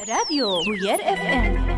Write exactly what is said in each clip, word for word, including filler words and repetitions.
Radyo Bûyer F M.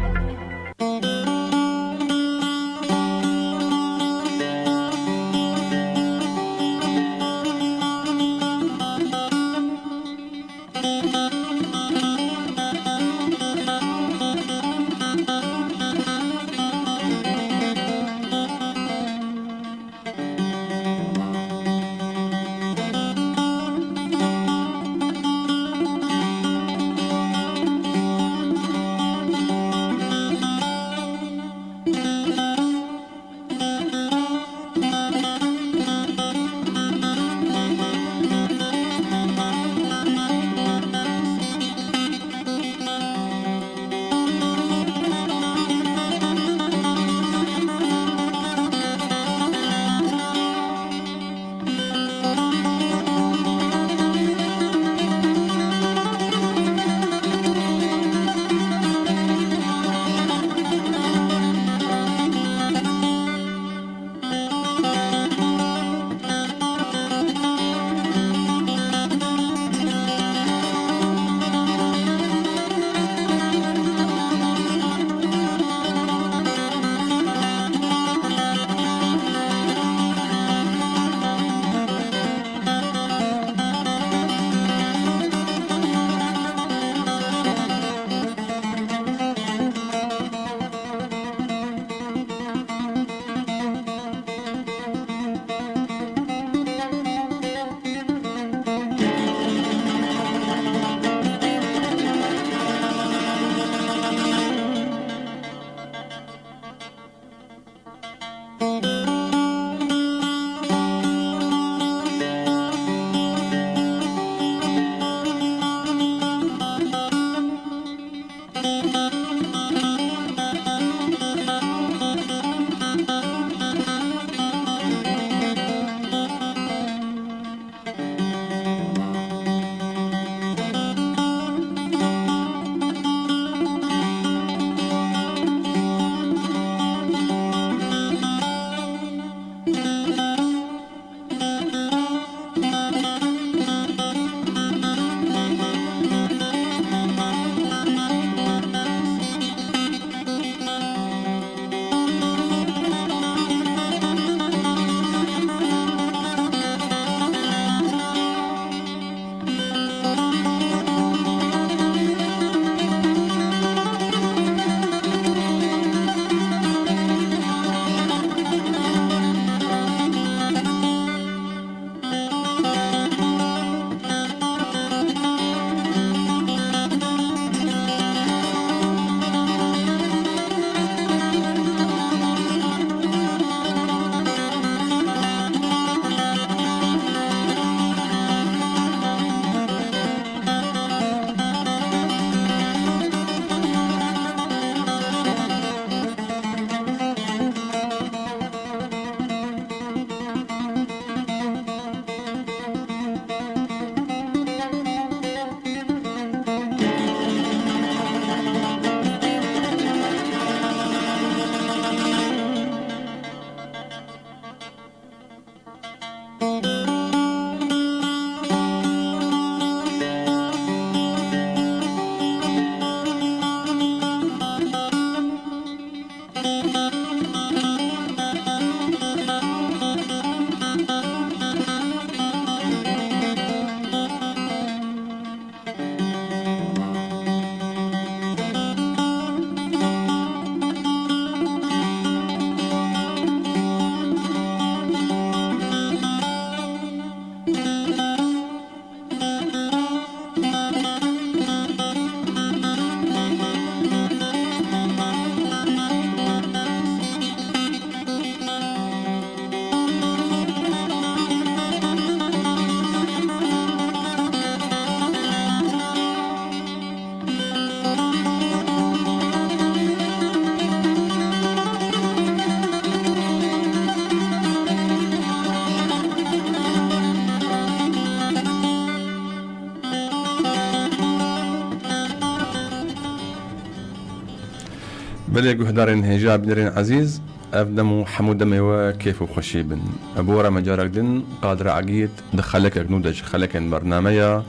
Belê guhdarên hêja, bînerên ezîz, ev dem û hemû demê we kêf û xweşî bin. Bi we re me carek din Qadir Egîd di xelekek nû de ji xelekên bernameya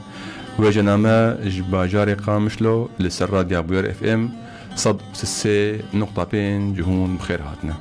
Wêjename ji bajarê Qamişlo li ser Radya Bûyer F M sed û sê nokta pênc ji hûn bi xêr hatine.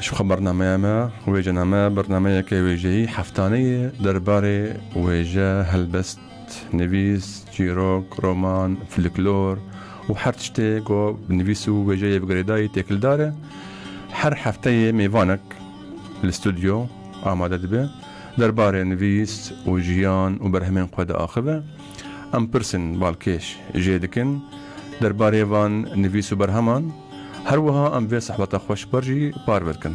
Ji xwe bernameya me, Wêjename, bernameyeke wêjeyî heftaneyê derbarê wêje, helbest, nivîs, çîrok, roman, folklor û her tiştê ku bi nivîs û wêjeyê bi girêdayî têkildar e. Her hefteyê mêvanek li stûdyo amade dibe, derbarê nivîs û jiyan û berhemên xwe diaxive. Em pirsên balkêş jê dikin derbarê van nivîs û berheman. Her wiha em vê sohbeta xweş ber jî parve dikin.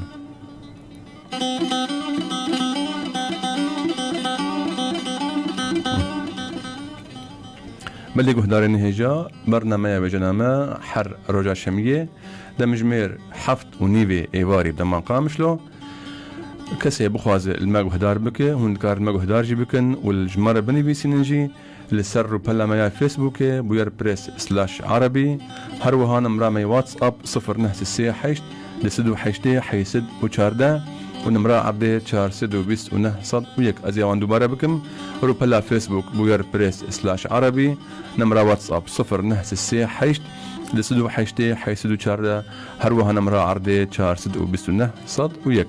Belê guhdarên hêja, bernameya Wêjename her roja şemiyê demjimêr heft û nîvê êvarî bi dema Qamişlo. Kesê bixwaze li me guhdar bike, hûn dikarin me guhdar jî bikin û li ji me re binivîsînin jî. Li ser rûpela me ya Facebookê, Bûyer Press slash Erebî, her wiha nimra me ya WhatsApp sifir neh sê sê heşt du sed û heştê heyşt sed û çardeh û nimra erdê çar sed û bîst û neh sed û yek. Ez ê wan dubare bikim. Rûpela Facebook Bûyer Press slash Erebî, nimra WhatsApp sifir neh sê sê heşt du sed û heştê heyşt sed û çardeh. Her wiha nimra erdê çar sed û bîst û neh sed û yek.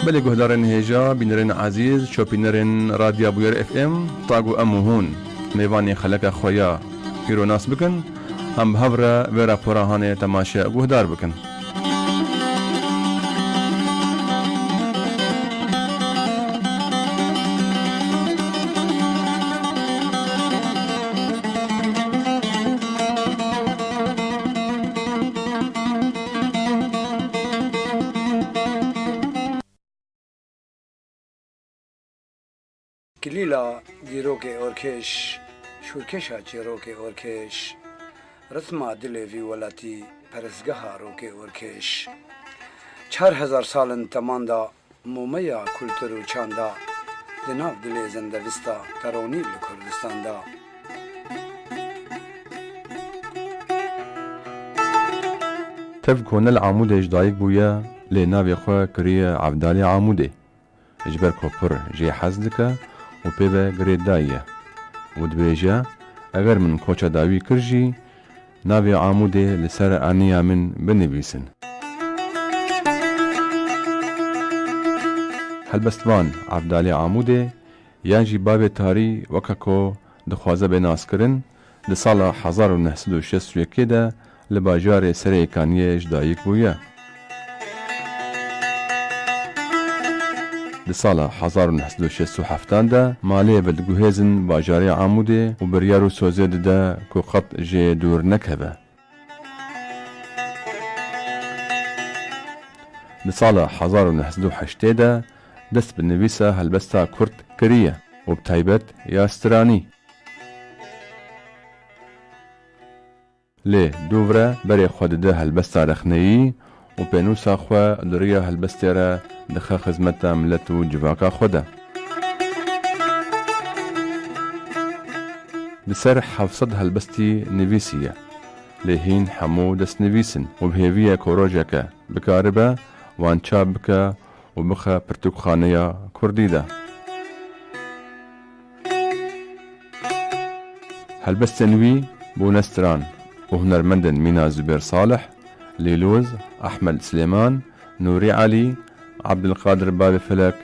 Belê guhdarên hêja, bînerên ezîz, şopînerên Radya Bûyer F M, ta ku em û hûn mêvanê xeleka xwe ya îro nas bikin, em bi hev re vê rapora hanê temaşe û guhdar bikin. Kilîla dîrokê orkêş, şûrkeşa çîrokê orkêş, ritma dilê vî welatî, perestgeha rokê orkêş. Çar hezar sal in temanda, momeya kultur û çanda, di nav dilê zendevista teronî li Kurdistan da. Tev ku ne li Amûdê ji dayik bûye, lê navê xwe kiriye Evdalê Amûdê. Ji ber ku pir jê hez dike û pê ve girêdayî ye û dibêje, eger min koça dawî kir jî, navê Amûdê li ser aniya min binivîsin. Helbestvan Evdalê Amûdê yan jî bavê tarî weke ku dixwaze bê naskirin, di sala hezar û neh sed û şêst û yekê de li bajarê Serê Kaniyê ji dayik bûye. Di sala hezar û neh sed û şêst û heftan de malê vediguhêzin bajarê Amûdê û biryar û sozê dide ku qet jê dûr nekeve. Di sala hezar û neh sed û heştê de dest bi nivîsa helbesta kurd kiriye û bi taybet ya stranî. Lê dûv re berê xwe dide helbesta rexneyî û pênûsa xwe di riya helbestê re dixe xizmeta milet û civaka xwe de. Li ser heft sed helbestî nivîsiye, lê hîn hemû destnivîs in û bi hêvî ye ku rojeke bikaribe wan çap bike û bixe pirtûkxaneya kurdî de. Helbestên wî bûne stran û hunermendên mîna Zubêr Salih, Lîlûz, Ehmed Silêman, Nûrî Elî, Ebdilqadir Bavê Felek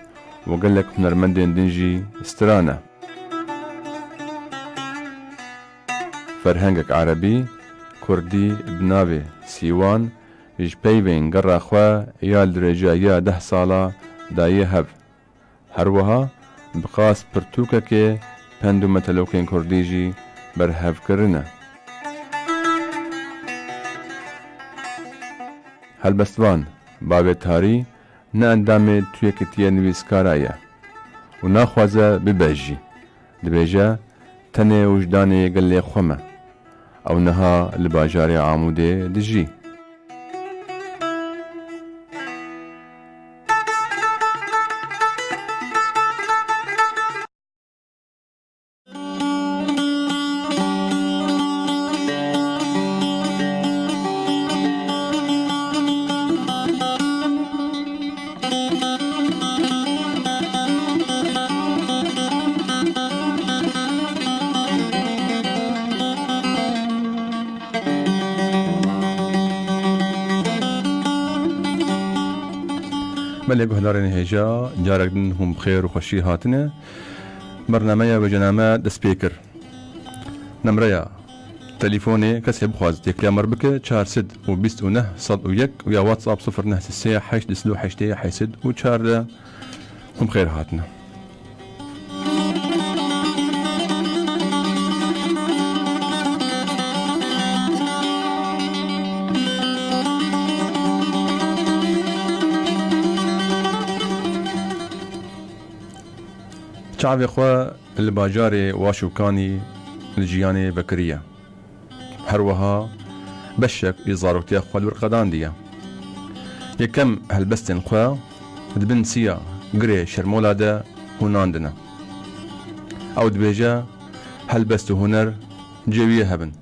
û gelek hunermendên din jî stran e. Ferhengek erebî, kurdî bi navê Sîwan, ji peyvên gera xwe ya li dirêjayiya deh sala daye hev. Her wiha bi qas pirtûkekê pend û metelokên kurdî jî berhev kirine. Helbestvan, bavê Tarî, ne endamê tu yekitiya nivîskara ye û naxwaze bibe jî. Dibêje, tenê wijdanê gelê xwe me. Ew niha li bajarê Amûdê dijî. Belê guhdarên hêja, carek din hûn bi xêr û xweşî hatine. Bernameya wêjename dest pê kir. Nemreya telefonê kesê bixwaz têkiliya me bike, çar sed û bîst û neh sed û yek û ya WhatsApp sifir neh sê heşt du sed û heştê heşt sed û çardeh. Hûn bi xêr hatine. Çavê xwe li bajarê Waşûkanî li jiyanê vekiriye. Her wiha beşek ji zaroktiya xwe li wir qedandiye. Yekem helbestên xwe di bin siya Girê Şermola de hûnandine. Ew dibêje, helbest û huner cêwiyê hebin.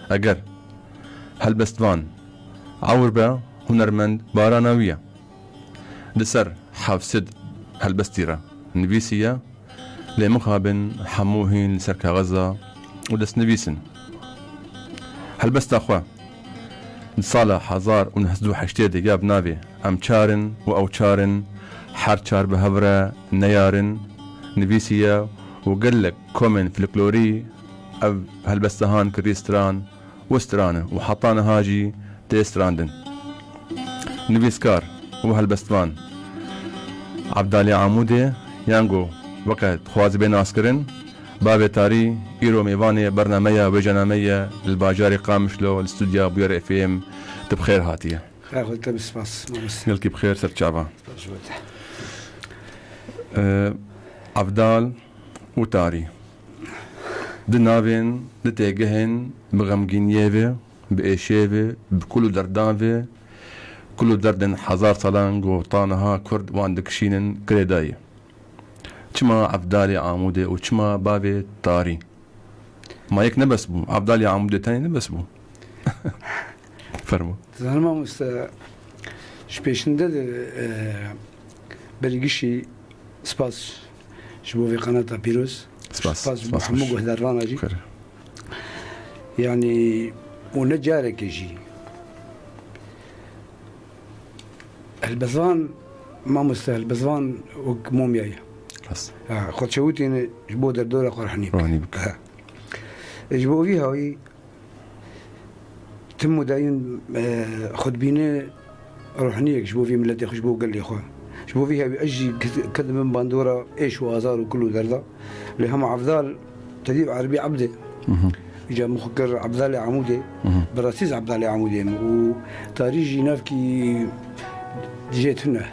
Eger helbestvan ewr be, hunermend barana wî ye. Di ser heft sed helbestî re nivîsiye, lê mixabin hemû hîn li ser kaxeza û destnivîs in. Helbesta xwe di sala hezar û neh sed û heştê de ya bi navê Em Çar in û Ew Çar in, her çar bi hev re neyar in, nivîsiye û gelek komên folklorî ev helbesta han kirî stran û strane û heta niha jî tê strandin. Nivîskar û helbestvan Evdalê Amûdê, yan ku weke dixwaze bê naskirin, bavê Tarî, îro mêvanê bernameya wêjenameyê ye li bajarê Qamişlo li stûdya Bûyer F M. Tu bi xêr hatiye. Xêr xwe te bi spas, mamoste. Gelkî bi xêr, ser çava. Spas ji bo te. Ee, Evdal û Tarî. Di navên, di têgihên bi xemgîniyê ve, bi êşê ve, bi kul û derdan ve, kul û derdên hezar salan ku ta niha Kurd wan dikişînin girêdayî. Çima Evdalê Amûdê û çima bavê Tarî? Ma yek ne bes bû? Evdalê Amûdê tenê ne bes bû? Fermo. Dizanim mamoste, ji pêşinde de, e, berî gişî spas ji bo vê qenata pîroz. Spas, spas ji bo spas hemû xweş. Guhdarvana jî. Xêr. Yanî, û ne carekê jî. Helbestvan, mamoste, helbestvan wek mumya ye. Rast. Ha, xwe çewitîne ji bo derdora xwe rehnî bike. Rehnî bike. Ha. Ji bo vî hawî tim û dayîn, e, xwe dibîne ruhniyek ji bo vî miletê xwe, ji bo gelê xwe. Ji bo vî hawî ez jî ke-, ketim bin bandora êş û azar û kul û derda. Lê hema Evdal, te dî Erebî Ebdê. Mhm. Îca min xwe kir Evdalê Amûdê. Mhm. Bi rastî ez Evdalê Amûdê me û Tarî jî navkî jê tune.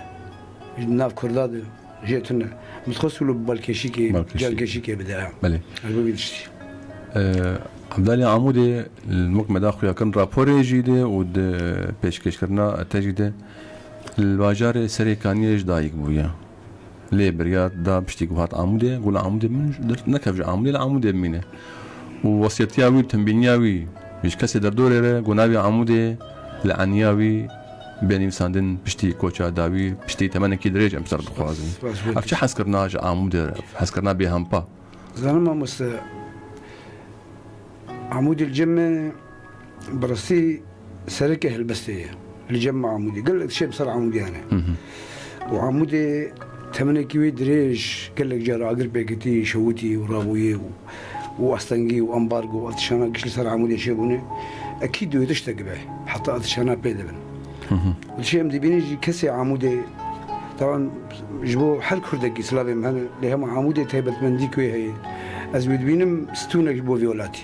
Nav Kurda de jê tune. Min dixwest wilo bi balkêşîkê, balkêşîk, calkêşîkê bide. Belê. Ez bo vî tiştî. Ee, Evdalê Amûdê, li wek me da xuya kirin raporê jî de û di pêşkêşkirina te jî de li bajarê Serê Kaniyê ji dayik bûye. Lê biryar da piştî ku hat Amûdê, ku li Amûdê min der nekev ji Amûdê, li Amûdê bimîne. Û wesiyetiya wî, tembîniya wî ji kesê derdorê re, ku navê Amûdê li eniya wî bê nivîsandin piştî koça dawî, piştî temenekî dirêj em ser dixwazin. Spas, spas. Ev çi hezkirina ji Amûdê re, hezkirina bêhempa? Zanim mamoste, Amûdê li cem me bi rastî serekê helbestê ye. Li cem me Amûdê. Gelek tiştê bi ser Amûdê hene. Hı hı. Û Amûdê temenekî wê dirêj, gelek cara agir pêketî, şewitî û rabûyê û, û astengî û ambargo û atişana giş li ser Amûdê çêbûne. Ekîd wê tiştek be. Heta atişana pê dibin. Hı hı. Û çi em dibînin jî kesê Amûdê, taban ji bo her Kurdekî silavê min hene, lê hema Amûdê taybetmendî ku wê heye. Ez wê dibînim stûnek ji bo vê welatî.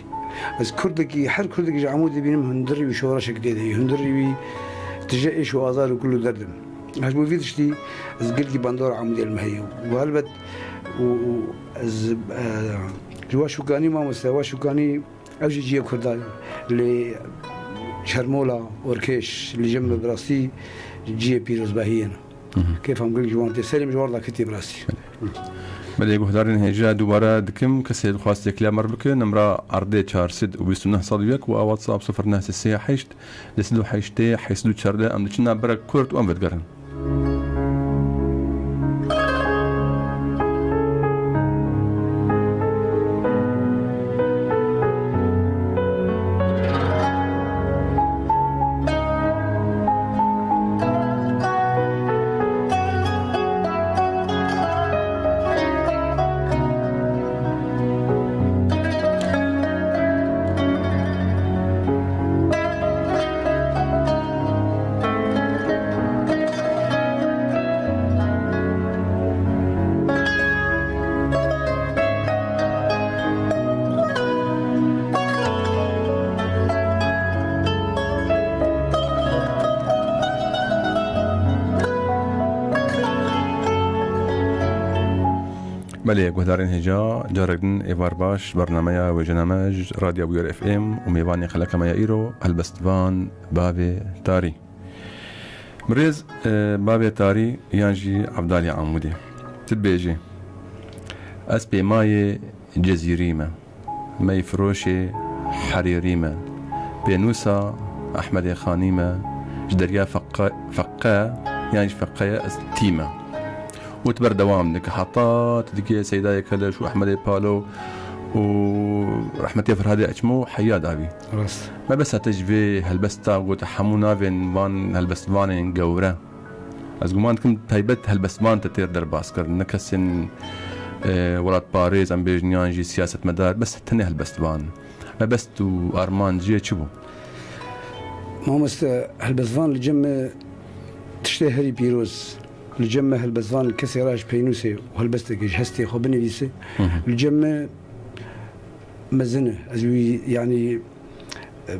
Ez Kurdekî, her Kurdekî ji Amûdê dibînim hundirî wî şoreşek tê de ye. Hundirî wî tije êş û azar û kul û derdim. Ji bo vî tiştî ez gelkî bandora Amûdê li me heye. Û helbet û, û ez, e, ji wa şûkanî mamoste, wa şûkanî Ev jî cihê Kurdan e. Lê Şermola, Orkêş, li cem me bi rastî cihê pîrozbahiyê ne. Hı hı. Kêfa min gelek ji wan tê. Serê min ji wan re daketiye bi rastî. Belê, guhdarên hêja dubare dikim, kesê dixwast têkiliya me re bike, nimra erdê çar sed û bîst û neh sed û yek û a WhatsApp sifir neh sê sê heşt, du sed û heştê, heşt sed û çardeh, em diçin navbera kurt û em vedigerin. Belê, guhdarên hêja, carek din êvar baş, bernameya wê jename ji Radyo Bûyer F M û mêvanê xeleka me ya îro, helbestvan Bavê Tarî. Birêz, e, Bavê Tarî yan jî Evdalê Amûdê. Tu dibêjî, ez pêmayê Cezîrî me, meyfiroşê Herêrî me, pênûsa Ehmedê Xanî me, ji derya Feqe, Feqe yan jî Feqeye ez tî me. Û tu berdewam dike heta tu dikê Seydayê Keleş û Ehmedê Palo û rehmetê Ferhadê Eçmo heya davî. Rast. Me bes hate ji vê helbesta got hemû navên van helbestvanên gewre. Ez guman dikim taybet helbestvan te têr derbas kir, ne kesên, e, welatparêz, em bêjin, yan jî siyasetmedar, bes tenê helbestvan. Mebest û armancê çi bû? Mamoste, helbestvan li cem me tiştê herî pîroz. Li cem me helbestvan kesê re ji peynûsê û helbestekê ji hestê xwe binivîse. Hı hı. Li cem me mezin e. Ez wî, yanî,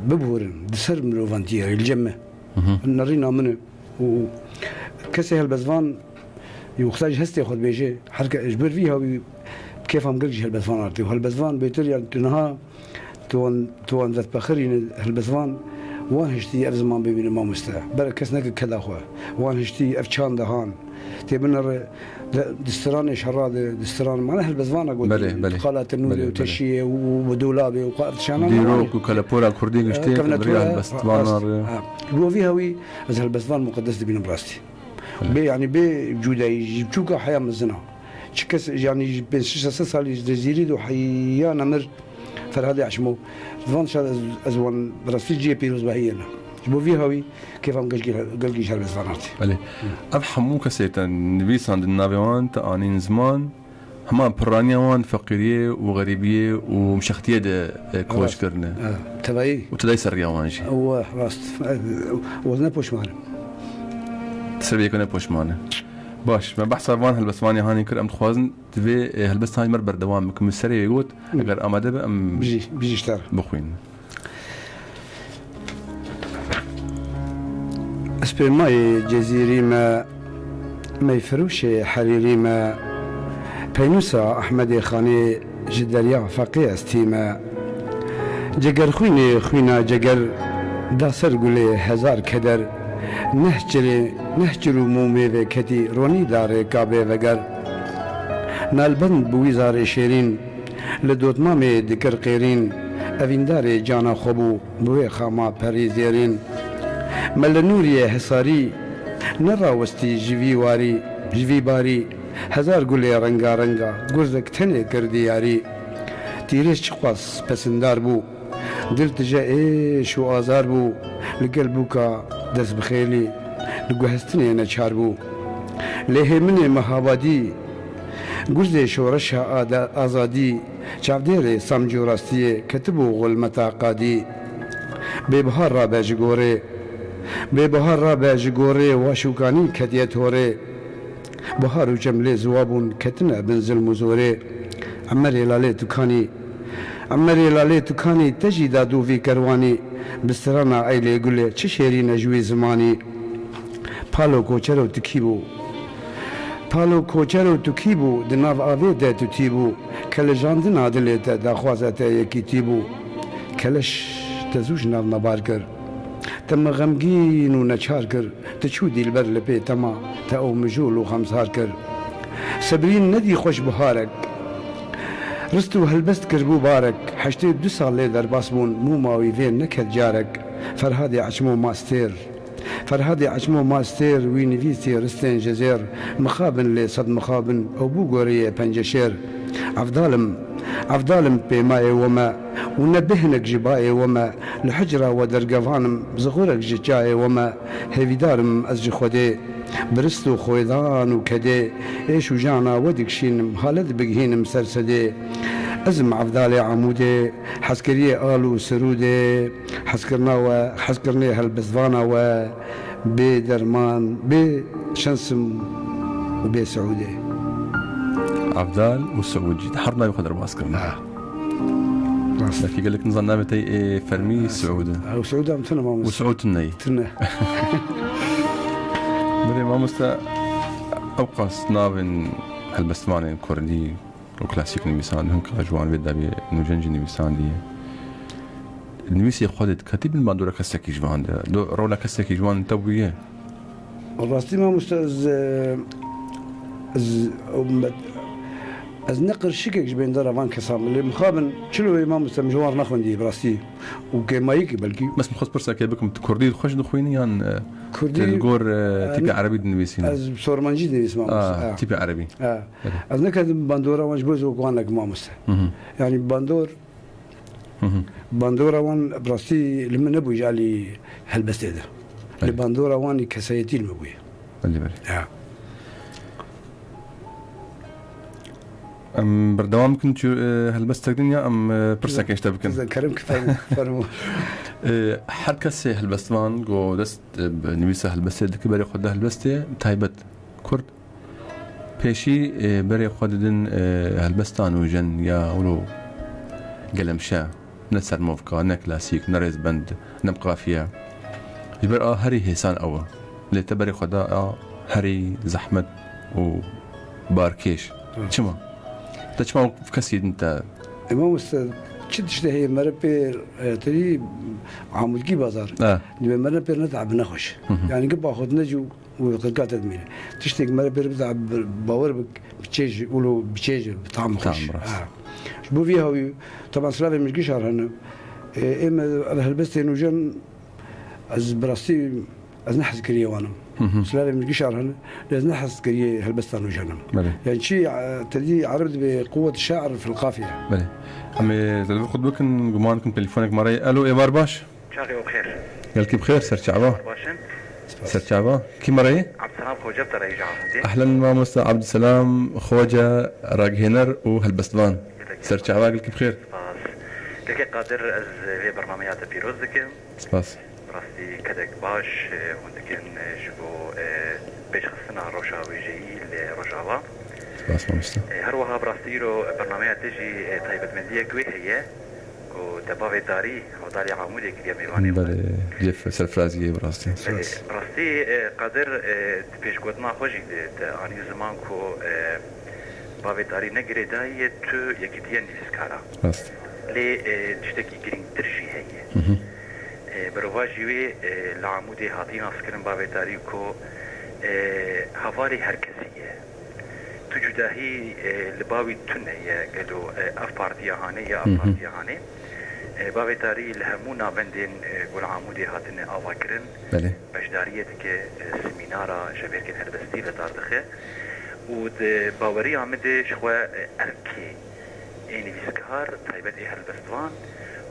biborin. Di ser mirovantiyê re li cem me. Hı hı. Nerîna min e. Û kesê helbestvan, yê wexta ji hestê xwe dibêje, her ke-, ji ber vî hawî bi kêfa min gelek jî helbestvan artî. Û helbestvan bêtir, yanî tu niha tu wan, tu wan vetpexirîne helbestvan, wan hiştî ev ziman bibîne mamoste. Bere kes neke keda xwe. Wan hiştî ev çand dihan. Tê binere, di, di stranê şerra de, di stran, mane helbestvan re gotin. Belê, belê. Qala tenûrê Belê, û belê. teşiyê û, û dolabê û xwe ev tişanan Dîrok û kelepora kurdî giştê, kevne kevne helbestvan rast. Re. Ha. Ji bo vî hawî ez helbestvan muqedes dibînim rastî. Belê. Bê, yanî bê cudayî, ji biçûka heya mezin a. Çi kes, yanî ji pênc şeş sed salî ji Cezîrî de heya nemir Ferhadê Eşmo. Van şa ez, ez wan bi rastî cihê pîrozbahiyê ne. Ji bo vî hawî kêfa min gelkî, gelkî ji helbestvan artî. Belê. Ev hemû kesê te nivîsandin navê wan, te anîn ziman, hema piraniya wan feqîriyê û xerîbiyê û mişextiyê de, e, koç Rast. kirine. Ha, tevayî. Û tu dayî ser riya wan jî. Ew rast. Ew ne poşman e. Ser vê yekê ne poşman e. Baş, me behsa van helbestvanê hanê kir, em dixwazin divê, e, helbestan ji me re berdewam bikin. Min serê wê got, Hı. eger amade be, em Bijî, bijî ji te re. bixwînin. Ez pêmayê Cezîrî me, meyfiroşê Herîrî me, peynûsa Ehmedê Xanê ji derya Feqê ez tî me. Cegerxwînê xwîna ceger da ser gulê hezar keder, neh çirê, neh çir û mûmê vê ketî ronî da rêka bê veger. Nalbend bi wî zarê şêrîn, li dotmamê dikir qêrîn, evîndarê cana xwe bû, bi wê xama perî zêrîn. Me li Nûriyê Hesarî nerawestî ji vî warî, ji vî barî, hezar gulê rengarenga, gurzek tenê kir diyarî. Tîrêj çiqas pesindar bû, dil tije êş û azar bû, li gel bûka dest bi xêlî, li guhestinê neçar bû. Lê hêminê mehabadî, Gurzê şoreşa ada-, azadî, çavdêrê Samcû rastiyê ketibû xulmeta qadî. Bêbihar rabe ji gorê, Bê bihar rabe ji gorê, wa şûkanî ketiye torê. Bihar û çem lê ziwa bûn, ketine bin zilm û zorê. Emerê Lalê Tukanî, Emerê Lalê Tukanî, te jî da dûvî kerwanî. Bi strana Eylê Gulê, çi şêrîn e ji wî zimanî. Palo koçero tikî bû. Palo koçero tu kî bû, di nav avê de tu tî bû. Kelejandina dilê te, daxwaza te yekîtî bû. Keleş te zû ji nav me bar kir. Te me xemgîn û neçar kir. Tu çû dîlber li pê tema, te ew mijûl û xemsar kir. Sebrîn nedî xweş biharek. Rist û helbest kir bû barek. Heştê du sal lê derbas bûn, mûma wî vê neket carek. Ferhadê Eçmo Mastêr. Ferhadê Eçmo Mastêr, wî nivîsî ristên ji zêr, mixabin lê sed mixabin, ew bû goreyê penceşêr. Evdalim, evdalim pêmayê we me, û ne bêhnek ji bayê we me, li hicra we dergevanim, zixurek ji çayê we me, hêvîdarim ez ji Xwedê, bi rist û xwêdan û kedê, êş û jana we dikişînim, halet bigihînim ser sedê. Ez im evdalê Amûdê, hezkeriyê al û serûdê. Hezkirina we, hezkirinê helbestvana we bê derman, bê şensim û bê Siûdê. Evdal û Siûd jî her navê xwe derbas kirin. Ha. Rast. Belkî gelek nizan navê te yê fermî Siûd e. Ha, û Siûd em tune mamoste. Û Siûd tune yî. Tune. Belê mamoste, ew qas navên helbestvanên kurdî û klasîk nivîsand, hin ka ji wan vê dawiyê nûjen jî nivîsandiye. Nivîsê xwe dê diketî bin bandora kesekî ji van de. Do rola kesekî ji wan te bûye? Rastî mamoste ez, e, ez, ez ne qirşikek ji bendera van kesan me. Lê mixabin çilo wê mamoste min ji wan re nexwendiye bi rastî. Û kêmayîkî belkî. Bes min xwest pirsekê bikim, tu kurdî xweş dixwînî yan, e, Kurdî, tu li gor, e, e, tîpê ne, erebî dinivîsînî? Ez bi sormancî dinivîsim mamoste. Ah, ha. Tîpê erebî. Ha. Belê. Ez neketim bandora wan ji bo zirokanek mamoste. Hı hı. Yanî bandor, Hı hı. bandora wan bi rastî li min nebû ji alî helbestê de. Belê. Lê bandora wan ê kesayetî li min bûye. Belê, belê. Ya. Em berdewam bikin, çi, e, helbestek din ya em, e, pirsekê ji te bikin? Kerem ki fermo, fermo. E, her kesê helbestvan ku dest, e, bi nivîsa helbestê dike, berê xwe de helbestê taybet kurd. Pêşî, e, berê xwe didin, e, helbesta nûjen ya wilo gelemşe, ne sermovka, ne klasîk, ne rêzbend, ne bi qafiye. Ji ber a herî hêsan ew e. Lê te berê xwe da a herî zehmet û barkêş. Hı. Çima? Te çima wek kesî din te? E, mamoste, çi tiştê heye mere pê, e, terî Amûdkî bazar. E. Divê mere pê ne te'bine xweş. Hı hı. Yani ki baxot ne cû û qirka te dimîne. Tiştek mere pê bide, bawer bik, bi çêj, ulo bi çêj, bi tam xweş. Tam rast. Ha. Ji bo vî hawî, taban silavê min ji gişar hene. E, ê me ev helbestên nûjen, ez bi rastî, ez ne hezkiriyê wan im. Hı hı. Silavê min ji gişar hene, lê ez ne hezkiriyê helbesta nûjen im. Belê. Yani çi, e, tedî ereb dibe quwwet şair fil qafiye. Belê. Em ê zelvir xwe bikin, guman dikim telefonek mare. Alo, êvar baş? Çaxê we bi xêr. Gelkî bi xêr, serçava. Baş in. Serçava. Kî me re ye? Abdulselam Xoce bi te re ye ji Amûdê. Ehlen mamosta Abdulselam Xoce, ragihener û helbestvan. Gelek Serçava, gelkî bi xêr. Spas. Gelkê Qadir, ez vê bernameya te pîroz dikim. Spas. Bi rastî kedek baş, e, hûn dikin, e, ji bo, e, pêşxistina rewşa wêjeyî li Rojava. Spas mamosta. E, her wiha bi rastî îro bernameya te jî, e, taybetmendiyek wê heye. Ku te bavê tarî, Hevdarê Amûdê kiriye mêvanê xwe. Belê, cêf serfiraziyê bi rastî. Belê, bi rastî, e, Qadir, e, di pêşgotina xwe jî de te anî ziman ku, e, bavê tarî ne girêdayî ye tu yekîtiye nivîskara. Rast. Lê, e, tiştekî girîngtir jî heye. Hı hı. E, mirovajî wê, e, li Amûdê hatî naskirin bavê tarî ku, e, hevalê her kesî ye. Tu cudahî, e, li bavî tune ye, gelo, e, ev partiya hanê ya ev Hı hı. partiya hanê. E, bavê tarî li hemû navendên, e, ku li Amûdê hatine avakirin, Belê. beşdariyê dike, e, semînara şevêrkên helbestî li dar dixe û di baweriya min de ji xwe, e, erkê ê nivîskar, taybet ê helbestvan,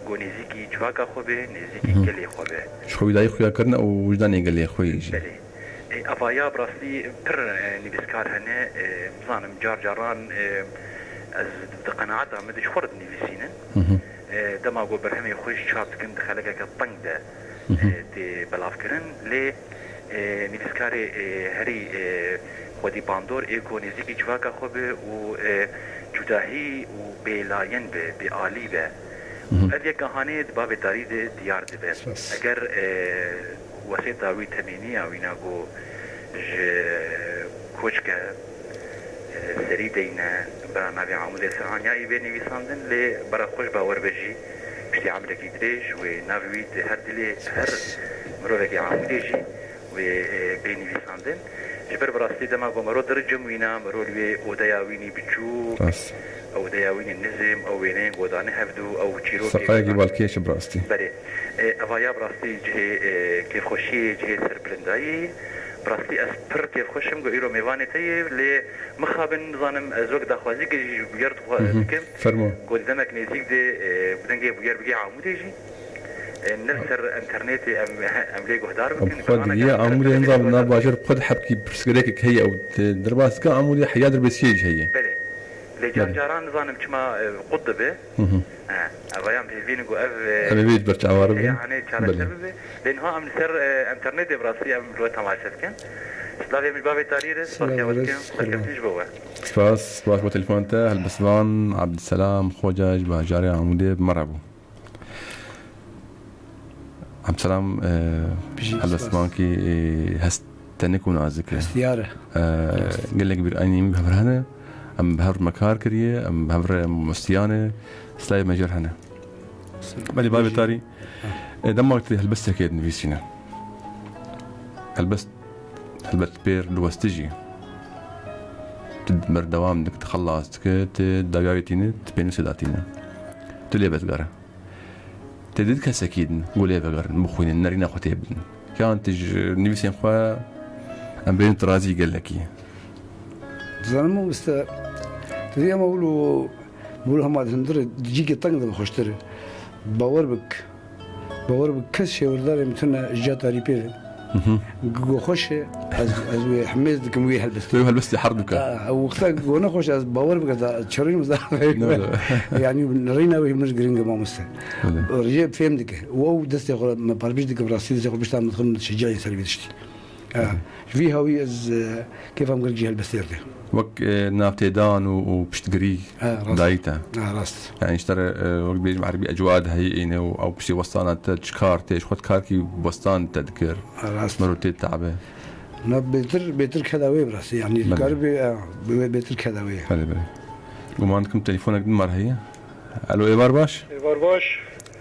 ku nêzîkî civaka xwe be, nêzîkî Hı hı. gelê xwe be. Ji xwe wî dayî xuya kirine û wijdanê gelê xwe yê jî. Belê. E, eva ya bi rastî pir, e, nivîskar hene, e, bizanim car caran, e, ez di qenaeta min de ji xwe re dinivîsînin. Hı hı. E, dema ku berhemê xwe jî çap dikim di xelekeke teng de, e, tê belavkirin, lê, e, nivîskarê, e, herî, e, xwedî bandor ê ku nêzîkî civaka xwe be û, e, cudahî û bêlayen be, bêalî be. Ev yek hanê di bavê tarî de diyar dibe. Spas. Eger, e, wesêta wî temîniya wîna ku ji koçke, e, serî deyne, bera navê Amûdê Serhanyayî bê nivîsandin, lê bera xwe ji bawer be jî, piştî emrekî dirêj wê navê wî di her dilê her mirovekî Amûdê jî wê, e, bê nivîsandin. Ji ber bi rastî dema ku mero diricim wîna, mero li wê odeya wînî biçûk, Rast. odeya wînî nizim, ew wêneyên ku dane hevdû, ew çîrokê Seqayekî balkêş e bi rastî. Belê. E, eva ya bi rastî cihê, e, kêfxweşiyê, cihê serbilindayî. Bi rastî ez pir kêfxweş im ku îro mêvanê te yê, lê mixabin nizanim ez wek daxwazîkê jî ji bûyer dixwa-, Mhm. dikim. Fermo. Ku di demek nêzîk de, e, bi dengê bûyer bigê Amûdê jî. E, ne li ser internetê em, em lê guhdar bikin. Xwe digiye Amûdê nizanim nav bajêr xwe di hebkî pirsgirêkek heye ew di derbasîka Amûdê heya dirbêsiyê jî heye. Belê. Lê car Belê. caran nizanim çima, e, qut dibe. Hı hı. E, ev yan pêvîn ku ev, e, Em ê wê berçavare heye bibin. hanê çareser Belê. bibe. Lê niha em li ser, e, internetê bi rastî em li we temaşe dikin. Slavê min bavê tarî re, Slavê spasiya we re, dikim, spas. serkeftin ji bo we. Spas, spas bo telefon te, helbestvan Abdulselam Xoca ji bajarê Amûdê bi me re bû. Abdulselam, e, Bijî, helbestvankî, e, hest tenik û nazik e. Hestiyar e. E, gelek bîr eynî min bi hev re hene. Em bi hev re me kar kiriye, em bi hev re mostiyane. Slavê me jê re hene. Belê, bavê tarî. E, dema tu helbestekê dinivîsîne. Helbest, helbet pêr li westî jî. Tu berdewam dike, tu xelas dike, tu dawiya wê tîne, tu pênûsê datîne. Tu lê vedgere. Tê dît kesekî din, ku lê vegerin, bixwînin, nerîna xwe tê bidin. Yan tu ji nivîsên xwe em bên tu razî gelekî. Dizanim mamoste, tu dî ema wilo, wilo hema di hundir cîkê teng de xweştir. Bawer bik. Bawer bik kes şêwirdarê min tune ji cihê tarî pê ve. Mhm. Go xweş e, ez, ez wê hemêz dikim wê helbestê. Wê helbestê her dike. Ha, ew wexta go nexweş e, ez bawer bike, ez çerîn zaf. Ne, ne. Yani reyna wê min giring e mamoste. Öyle. Rêje fêm dike. Û ew destê xwe me parbîş dike, bi rastî destê xwe bişta min dixim şecayê ser vê tiştî. Ha, ji vî hawî ez, e, kêfa min gelek jî helbestê re tê. Wek, e, navtêdan û, û piştgirî Ha, rast. dayî te. Ha, rast. Yani ji te re, e, wek bêjim erebî ecwad heyî îne û ew piştî westana te çi kar tê, ji xwe karkî westan te dikir. Ha, rast. Mero tê tabe. Na bêtir, bêtir keda wê bi rastî. Yani Belê. kar bê, ha, bê, bêtir keda wê. Belê, belê. Guman dikim telefonek din mar heye. Alo, êvar baş? Êvar baş.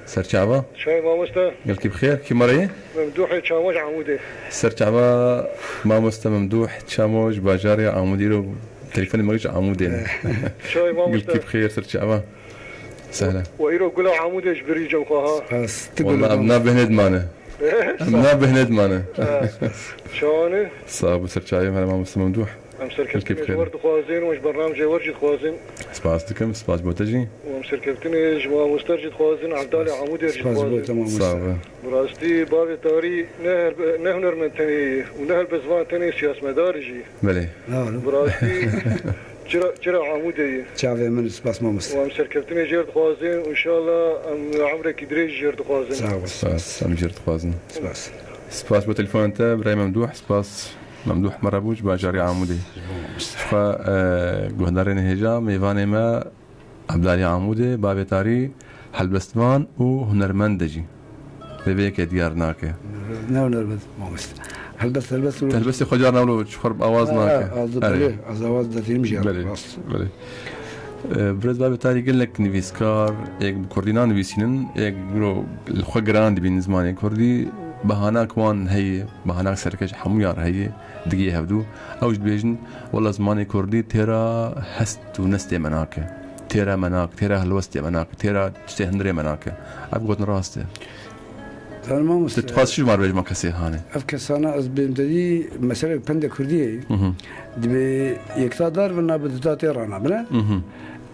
Serçava? Çay mamoste? Gelkî bi xêr, kî me re ye? Memduhê Çamoj Amûdê. Serçava mamoste Memduh Çamoj, bajarê Amûdê ro telefonê me ji Amûdê ne. Çay mamoste? Gelkî bi xêr, serçava. Sehla. Wa îro gula Amûdê ji birî cem xwe ha. Spas. Tu Wallah, gula em na bêhnê dimane. Em na bêhnê dimane. Çawane? Sağ ol, serçavê me mamoste Memduh. Em serkeftinê ji wer dixwazin û ji bernamecê wer jî dixwazin. Spas dikim, spas bo te jî. Û em serkeftinê ji mamoster jî dixwazin, Evdalê Amûdê jî dixwazin. Spas bo te mamoste. Sağ ol. Bi rastî bavê tarî ne her-, ne hunermend tenê ye û ne helbestvan tenê, siyasmedar jî. Belê. Bi rastî çira, çira Amûdê ye. Çavê min, spas mamoste. Û em serkeftinê jêr dixwazin û înşallah em emrekî dirêj jêr dixwazin. Sağ ol. Spas, em jêr dixwazin. Spas. Spas bo telefonê te, birayê Memduh, spas. Memduh Merabû ji bajarê Amûdê. Ji xwe, e, guhdarên hêja, mêvanê me Evdalê Amûdê, bavê tarî, helbestvan û hunermend e jî. Vê vê yekê diyar nake. Ne hunermend, mamoste. Helbest, helbest û Helbestê xwe car navlo, ji xwe awaz Ha, nake. ha, Erê. belê, ez awaz datînim jî, Belê, rast. belê. E, birêz bavê tarî gelek nivîskar, êk bi kurdî nanivîsînin, êk biro li xwe giran dibînin zimanê kurdî, bahanak wan heye, bahanak serkeş hemûyan heye, digê hevdû. Ew jî dibêjin, wela zimanê kurdî têra hest û nestê me nake. Têra me nake, têra helwestê me nake, têra tiştê hundirê me nake. Ev gotin rast e. Zanî mamoste. Tu dixwaz çi ji me re bêjî, kesê hane? Ev kesana ez bêm te dî meselek pende kurdî ye. Mhm. Dibê yekta dar ve nabe duta tê rana bine. Mhm.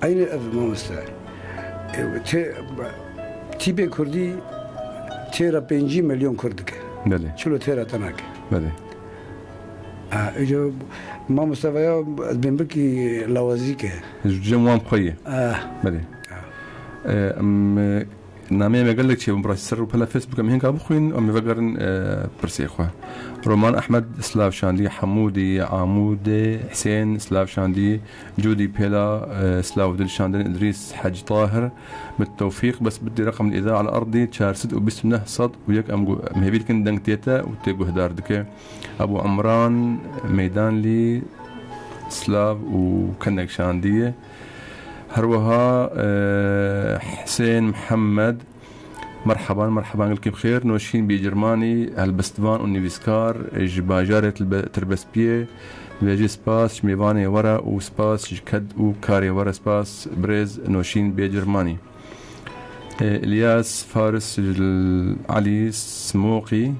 Eynî ev mamoste. E, tê-, tîpê kurdî têra pêncî milyon kurd dike. Belê. Çilo têra te nake. Belê. Ha, îca mamoste veya ez bêm bikî lawazî ke. Ji cem wan xwe ye. Ah. Belê. Ah. E, em, e, Nameyê me gelek çêbûn, bi rastî ser rûpela Facebook em hênka bixwîn, em ê vegerin, e, pirsê xwe. Roman Ehmed, silav şandî, Hemûdî, Amûdê, Hisên, silav şandî, Cûdî Pêla, e, silav dil şandin, Îdrîs Hec Tahir, bi tewfîq, bes bidî reqem îda ala erdî, çar sed û bîst û neh sed û yek, em gu-, em hêvî dikin deng tê te û tê guhdar dike. Ebû Emran Meydanlî, silav û kenek şandî ye. Her wiha, e, Hisên Mihemed, merheban, merheban, gelkî bi xêr. Noşîn Bêcirmanî, helbestvan û nivîskar ji bajarê Tilbe-, Tirbespiyê, dibêje spas ji mêvanê we re û spas ji ked û karê we re. Spas, birêz Noşîn Bêcirmanî. E, Îlyas Faris Elî Simoqî,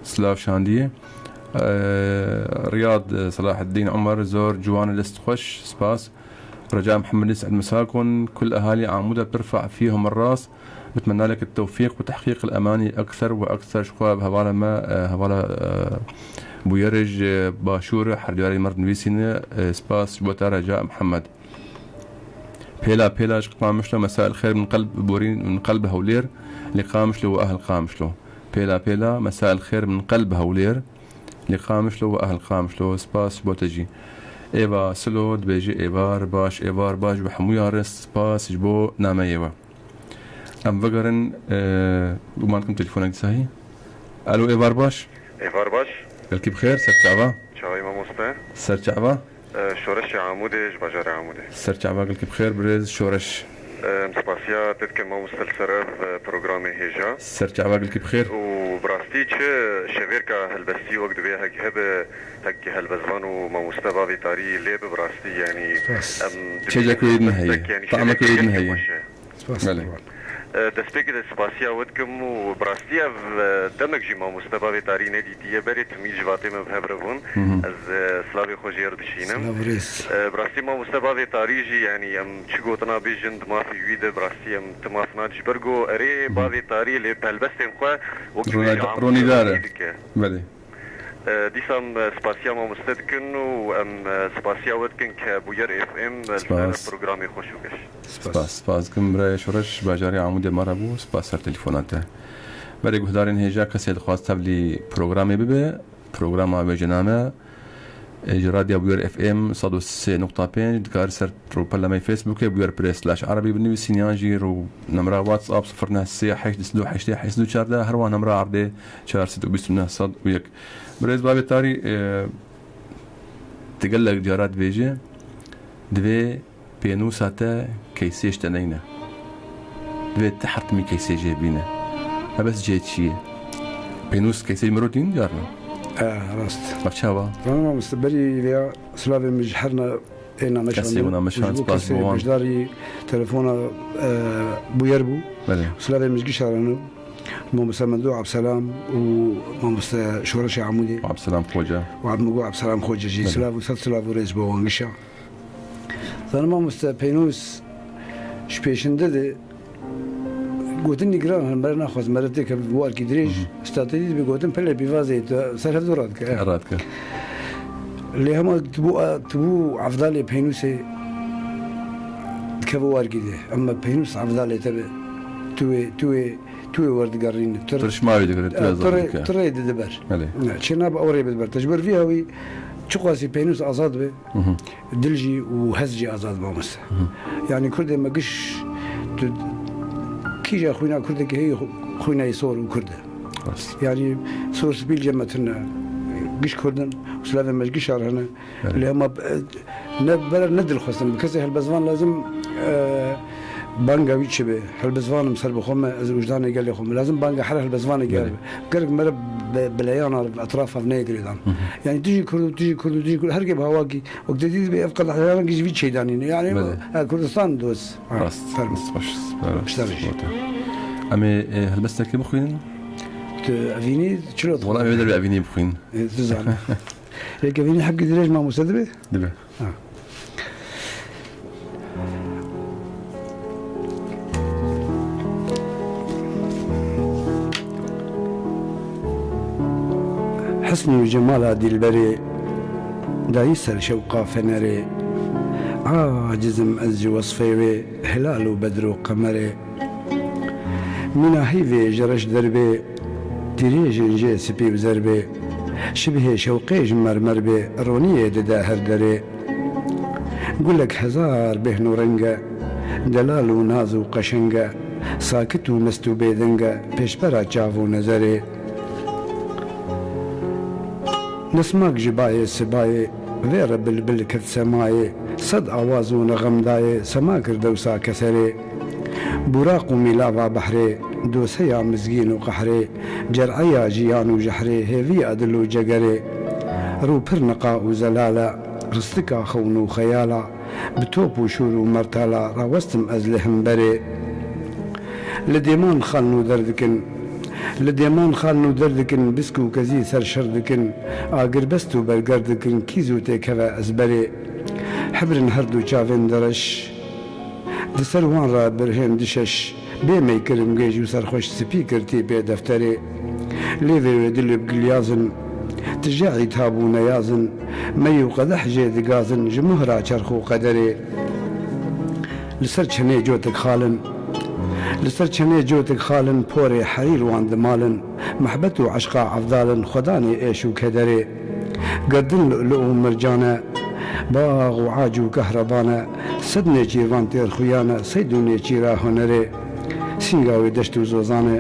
silav şandiyê. E, Riyad, e, Selaheddîn Omer, zor ciwan, dest xweş, spas. Reca Mihemed Îsa'd Misakun, kul ehalî Amûd bi tirfa efiyê hûn rast. Bitmenna lek tewfîq û tehqîq el emanî ekser ve ekser. Ji xwe bi hevala me, e, hevala, e, Bûyerê ji Başûr, her diyarê me re dinivîsîne, e, spas ji bo te Reca Mihemed. Pêla pêla ji Qamişlo, mesail xêr min qelb borî min qelb Hewlêr, li Qamişlo û ehl Qamişlo. Pêla pêla, mesail xêr min qelb Hewlêr, li Qamişlo û ehl Qamişlo. Spas ji bo te jî. Êva Silo dibêje êvar baş, êvar baş bi hemûyan re spas ji bo nameyê we. Em vegerin, e, guman dikim telefonek dîsa hî. Alo, êvar baş. Êvar baş. Gelkî bi xêr, ser çava. Çavayî mamoste. Ser çava. E, Şoreşê Amûdê ji bajarê Amûdê. Ser çava, gelkî bi xêr, birêz Şoreş. E, em spasiya te dikin mamoste li ser ev, e, programê hêja. Ser çava, gelkî bi xêr. Û bi rastî çi şevêrka helbestî wek divê hek hebe, hek helbestvan û mamoste bavê tarî lê bi, bi rastî, yanî, spas, em Çêcek wê din heye. Tamek wê din heye. Xweş e. Spas. Belê. E, destpêkê de spasiya we dikim û bi rastî ev, e, demek jî mamoste bavê tarî nedîtiye. Berê timî ji vatê me bi hev re bûn. Hı hı. Ez, e, silavê xwe jê re dişînim. Silav û rêz. E, bi rastî mamoste bavê tarî jî, yanî, em çi gotina bêjin di mafê wî de, bi rastî em ti maf nadin. Ji ber ku erê, hı hı, bavê tarî lê bi helbestên xwe wek Ronîda-, jî Amûdê ronîdar e, ronî dike. Belê. E, dîsa em, e, spasiya mamoste dikin û em, e, spasiya we dikin ke Bûyer F M, e, li ser programê xweş û geş. Spas. Spas, spas dikim birayê Şoreş, bajarê Amûdê me re bû. Spas ser telefona te. Berê guhdarên hêja, kesê dixwaz tevlî programê bibe, programa wê ji name, e, ji Radya Bûyer F M sed û sê nokta pênc, dikare ser rûpela me Facebookê Bûyer Press slash Erebî binivîsîn, yan jî rû nemra WhatsApp sifir neh sê heşt du heşt heşt du çardeh, her wiha nemra erdê çar sed û bîst û neh sed û yek. Birêz bavê tarî, e, tu gelek cara dibêje, divê pênûsa te keysê ji te neyne. Divê ti her timî keysê jê bîne. Hebes cihê çi ye? Pênûs keysê ji mirov tînin carna? E, rast. Ev çawa? Zanim mamoste, berî vêya silavê min ji her ne ê nameşandin. Kesê û nameşand, ji bo spas kesê bo wan. Beşdarî telefona, e, Bûyer bû. Belê. Silavê min ji gişa re ne. Mamoste Mendo Abselam û mamoste Şoreşê Amûdê. Abselam Xoce. Û Abdulmego Abselam Xoce jî. Belê. Silav û sed silav û rêz bo wan gişa. Zanim mamoste, pênûs ji pêşinde de gotin nîgiran, her mere naxwaz, mere têke warkî dirêj, hı hı, statedî dibe gotin pele pîvazê tu ser hevdu radike. Radike. Lê hema tu bû, tu bû evdalê pênûsê dikeve warkî de. Ema pênûs evdalê te be, tu wê, tu wê, tu wê werdigerîne. Tu, tu rişma wê digire, tu, e, wê tu rê, zaf dike. Tu rê dide ber. Belê. Ne, çê nabe ew rê bide ber. Te ji ber vî hewî çiqasî pênûs azad be, hı hı, dil jî û hez jî azad, mamoste. Hı hı. Yanî Kurdê me giş, tu kîja xwîna Kurdekî heye, xwîna yê sor û Kurd e. Rast. Yanî sor spî li cem me tune. Giş Kurd in û silavên me ji gişa re hene. Evet. Lê hema, e, ne bere ne dilxwestin. Bi kesê helbestvan lazim, e, banga wî çi be. Helbestvanim ser bi xwe me, ez wijdanê gelê xwe me. Lazim banga her helbestvanê gel be. Evet. Gerek mere be, bileyana re, etrafa neyê girêdan. Hı hı. Yanî tu jî Kurd û tu jî Kurd û tu jî Kurd. Her kê bi hawa kî. Wek te dî dibe ev qedeheyana kî ji vî çêdanîne. Yanî, belê, e, Kurdistan dost. Ha, rast, fermo. Rast, baş. Baş. Ji te re jî. Em ê, e, helbestekê bixwînin? Tu evînî çilo dixwînî? Wala em ê derbe evînî bixwînin. E, tu zanî. Yek evînî hebkî dirêj mamoste dibe? Dibe. Ha. Hisn û cemala dilberê, dayî ser şewqa fenerê. Aciz im ez ji wesfê wê, hilal û bedr û qemerê. Mîna heyvê ji reş derbê, tîrêjên jê spî û zer bê. Şibihê şewqê ji mermer bê, roniyê dide her derê. Gulek hezar bêhn û reng e, delal û naz û qeşeng e, sakit û mest û bêdeng e, pêşbera çav û nezerê. Nesmak ji bayê sibayê, vê re bilbil ket semayê, sed awaz û nexem dayê, sema kir dewsa keserê. Buraq û mîlava behrê, doseya mizgîn û qehrê, cer'eya jiyan û jehrê, hêviya dil û cegerê. Rû pir niqa û zelal e, ristika xewn û xeyal e, bi top û şûr û mertala rawestim ez li hemberê. Li dêman xal nû derdikin, li dêman xal nû derdikin, bisk û kezî ser şer dikin, agirbest û berger dikin, kî zû têkeve ezberê. Hibrin her du çavên dereş, di ser wan re birhên dişeş, bê mey kirim gêj û serxweş, spî kir tîpê defterê. Lêvê wê dilê bi gilyazin, tije îtab û neyazin, mey û qedeh jê digazin, ji muhra çerx û qederê. Li ser çenê cotik xalin, li ser çenê cotik xalin, porê herîr wan dimalin, mehbet û eşqa evdalin, xwedanê êş û kederê. Gerdin lu'lu û mircan e, bax û ac û kehreban e, sed nêçîrvan têr xuyan e, seyd û nêçîra hunerê. Sînga wê deşt û zozan e,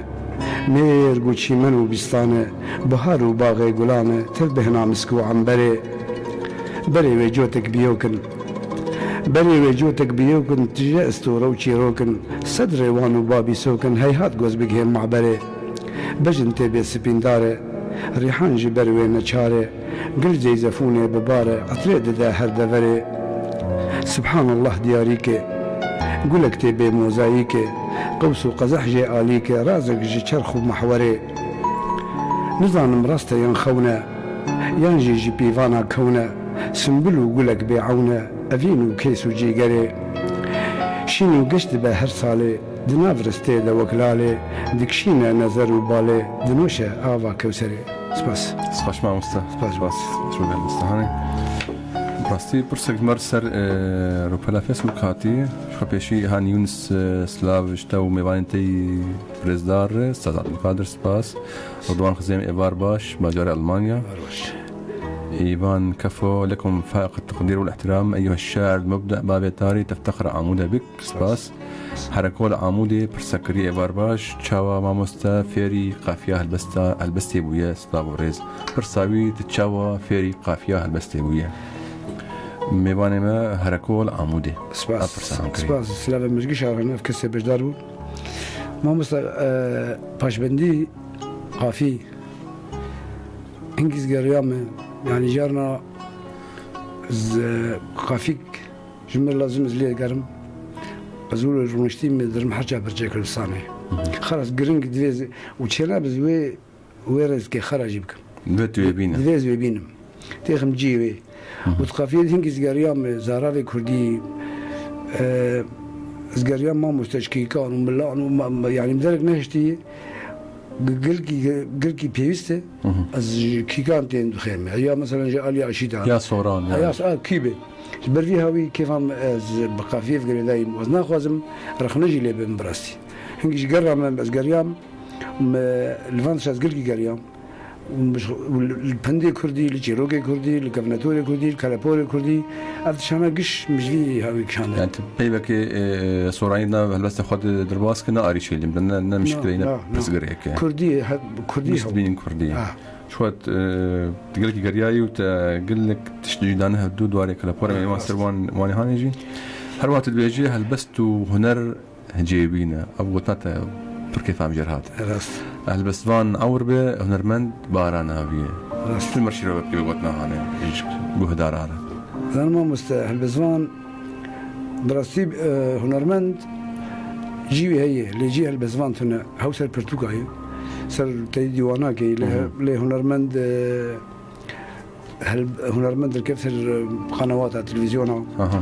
mêrg û çîmen û bîstan e, bihar û baxê gulan e, tev bêhna misk û emberê. Berê wê cotek biyokin, berê wê cotek biyokin, tije istore û çîrokin, sed rêwan û babîsokin, heyhat goz bigihê mehberê. Bejin tê bê sipîndar e, rîhan ji ber wê neçar e, gil zeyzefûnê bi bar e, etirê dide her deverê. Subhanallah diyarîkê, gulek tê bê mozayîkê, qews û qezeh jê alîkê, razek ji çerx û mehwerê. Nizanim rast e yan xewn e, yan jî ji pîvana kewn e, simbul û gulek bê ewn e, evîn û keys û cîgerê. Şîn û geş dibe her salê, di nav ristê de wek lalê, dikişîne nezer û balê, dinoşe ava kewserê. Spas. Spas mamoste. Spas. Spas. Spas mamoste. Hani rastî pirsek ji me ser, e, rûpela Facebook hatî. Ji xwe pêşî Hani Yunus, e, silav ji te û mêvanên te yî birêzdar, Stad Abdulkadir, spas. Ridwan Xizêm, êvar baş, bajarê Almanya. Êvar baş. Îvan Kefo, lekum faiq teqdîr û ihtiram, eyyuha şair mubda, bavê tarî, teftexir Amûde bik, spas. Hereko li Amûdê pirsa kirî, êvar baş, çawa mamoste fêrî qafiya helbesta, helbestê bûye, silav û rêz. Pirsa wî, tu çawa fêrî qafiya helbestê bûye? Mêvanê me Hereko li Amûdê. Spas. Ev pirsa han kirî. Spas. Silavê mijgî şaran ev kesê beşdar bû. Mamoste, e, paşbendî qafî hingî zgeriya me. Yani carna z-, qafîk ji min lazim ez lê gerim. Ez wilo rûniştî me dirim herça birçek lisanê. Xelas giring divê z-, û çêna biz wê, wê rêzkê xera jî bikim. Divê tu wê bîne. Divê ez wê bînim. Têxim cî wê. Û di qafiyê de hingî zgeriya me, zaravê kurdî, e, zgeriya mamoste ji kîkan û milan û ma-, ma-, yani derek nehiştî, gi-, gilkî, gilkî pêwîst e, ez ji kîkan tên dixême. Ya mesela ji alî aşî de. Ya soran, ya. Ya s-, a, kî be. Ji ber vî hawî kêfa me ez bi qafiyê ve girêdayîm. Ez naxwazim rexne jî lê bibim bi rastî. Hingî ji gerra me ez geriyam, me li van tişta ez gilkî geriyam. Û li pendê kurdî, li çîrokê kurdî, li kevnetorê kurdî, li keleporê kurdî, ev tiştana giş min ji vî hawî kişandin. Yani tu peyvekê, e, soranî nav helbestê xwe de derbas kir, ne arîşê lê, ne, ne mişkileyê, ne pirsgirêk e. Kurdî, he, kurdî. Piştbînî kurdî. Ha. Ji xwe, e, tu gelekî geriyayî û te gelek tişt jî dane hevdû di warê kelepora me, wan ser wan, wan ê hanê jî. Her wiha tu dibêjî helbest û huner cêwî ne. Ev gotina te pir kêfa min jê re hat. Rast. Helbestvan ewr be, hunermend bara navî ye. Rast. Çi merşî re bikî gotina hanê ji guhdara re? Zanim mamoste, helbestvan bi rastî, e, hunermend cî wî heye, lê cî helbestvan tune. Hew ser pirtûka ye. Ser teyî dîwanakê ye, lê, lê hunermend, e, hel-, hunermend dirket ser, e, qanewata televîzyona. Aha.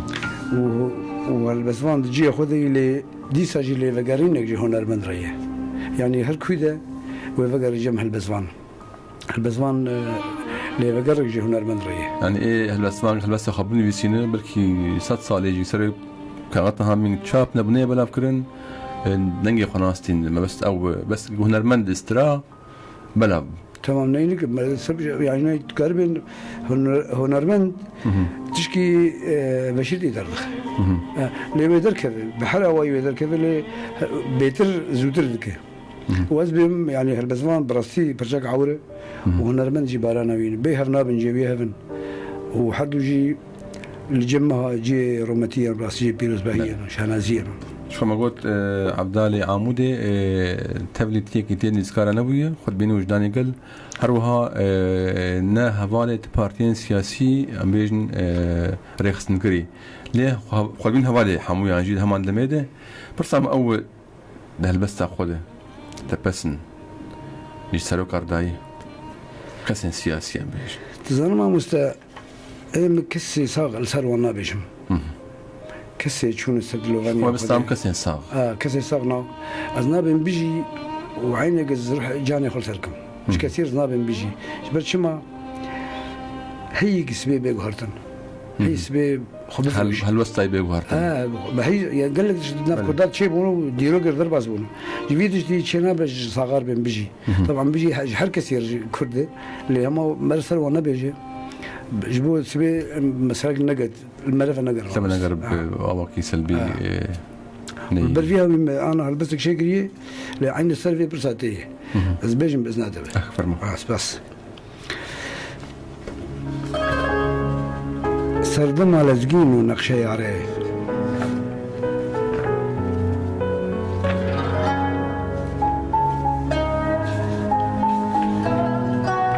Û, û helbestvan di cihê xwe de yî, lê dîsa jî lêvegerînek ji hunermend re ye. Yanî her kû de wê vegere cem helbestvan. Helbestvan, e, lêvegerek ji hunermend re ye. Yanî ê helbestvan, helbestê xwe binivîsîne, belkî sed salê jî serê kaxeta hamîn çap nebûne, belav kirin. e, dengê xwe nastîn. Me bes ew, e, bes hunermend istira bela. Tamam, neynik, me seb-, yani ne dikaribin huner-, hunermend tişkî, e, veşîrtî derdixin. E, lê wê derkeve, bi her awayî wê derkeve, lê, e, bêtir zûtir dike. Û ez bêm, yani helbestvan bi rastî pirçek awir e û hunermend jî barana wî ne. Bê hev nabin cê wî hev in. Û her du jî li cem me ha cihê rûmetî ye, rastî cihê pîrozbahiyê ne, şanaziyê ne. Ji xwe me got, e, Evdalê Amûdê, e, tevlî tiyekî tê nîzkara nebûye, xwe dibîne wijdanê gel. Her wiha, e, ne hevalê ti partiyên siyasî, em bêjin, e, rêxistinkirî. Lê xwe, xwe dibîn hevalê hemûyan jî di heman demê de. Pirsa me ew e, di helbesta xwe de tepesin ji seroka ridayî kesên siyasî em bêjin. Dizanim mamoste, ê min kesê sax li ser wan nabêjim. Kesê çûne ser dilovaniya Xwe xwe bistam de. Kesên sax. Ha, kesê sax na. Ez nabêm bijî û eyneke zirh canê xwe li ser kim. Ji kesî ez nabêm bijî. Ji ber çima? Heyî ki sibê bê guhertin. Heyî sibê xwe Hel-, bifirûşî. Helwestayê bê guhertin. Ha, bi heyî, ya gelek ji nav Belê. Kurdan çêbûn û dîrokê derbas bûn. Ji vî tiştî çênabe ji saxar bên bijî. Taban bijî he-, ji her kesî re ji Kurd e. Lê hema me li ser wan nebêje. Ji bo sibê, em, meselek neget, li mereve neger. Sebe neger Ha. bi awakî selbî, Ha. e, neyê. Ber vî hawî me ana helbestek çêkiriye, lê eynî ser vê pirsa tê ye. Ez bêjim bi izna te be. Eh, fermo. Ha, spas. Serdema lezgîn û nexşeyarê.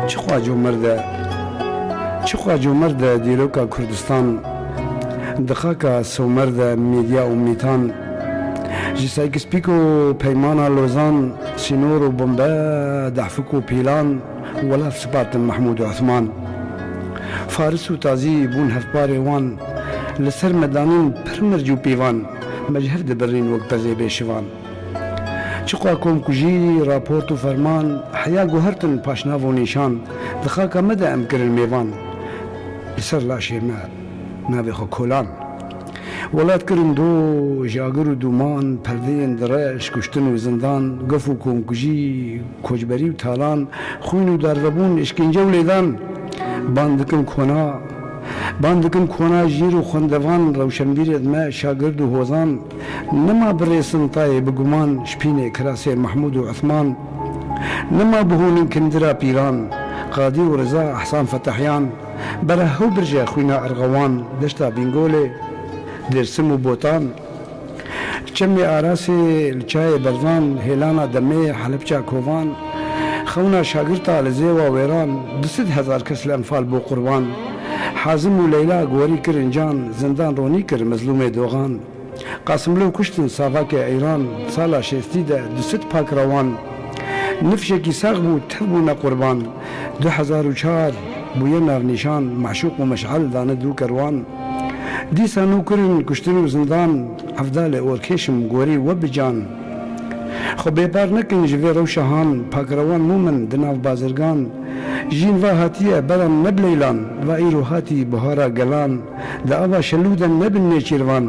Çiqwa comerd e, çiqwa comerd e dîroka Kurdistan, di xaka Somer de mîdya û mîtan, ji Sykes-Picot û Peymana Lozan, sînor û bombe, dehfik û pîlan, welat spartin Mehmûd û Osman. Faris û Tazî bûn hevparê wan, li ser me danîn pir mirc û pîvan, me ji hev dibirîn wek pezê bêşivan. Çiqa komkujî, raport û ferman, heya guhertin paşnav û nîşan, di xaka me de em kirin mêvan. Li ser laşê me navê xwe kolan. Welat kirin doş, agir û dûman, perdeyên direş, kuştin û zindan, gef û komkujî, koçberî û talan, xwîn û darvebûn, îşkence û lêdan. Ban dikin kona, ban dikin kona jîr û xwendevan, rewşenbîrên me, şagird û hozan. Nema birêsin tayê bi guman, şpînê kirasê Mehmûd û Osman. Nema bihûnin kindira pîran, Qadî û Riza, Ehsan Fetahyan. Bera hew birje xwîna erxewan, deşta Bîngolê, Dêrsim û Botan. Çemê Arasê, li çayê Berzan, hêlana Demê, Helebça Kovan. Xewna şagirta li Zêwa Wêran, du sed hezar kes li Enfal bû qurban. Hazim û Leyla gorî kirin can, zindan ronî kir mezlûmê Doxan. Qasimlo kuştin savakê Eyran, sala şêstî de du sed pak rewan. Nifşekî sax bû, tev bûne qurban. Du hezar û çar bûye navnîşan, meşûq û meşal dane dû kerwan. Dîsa nû kirin kuştin û zindan, Evdalê orkêşim gorî we bi can. Xwe bêpar nekin ji vê rewşa han, pakrewan mûmin di nav bazirgan. Jîn va hatiye beran ne bi leylan, va îro hatî buhara gelan. Di ava şelû de nebin nêçîrvan,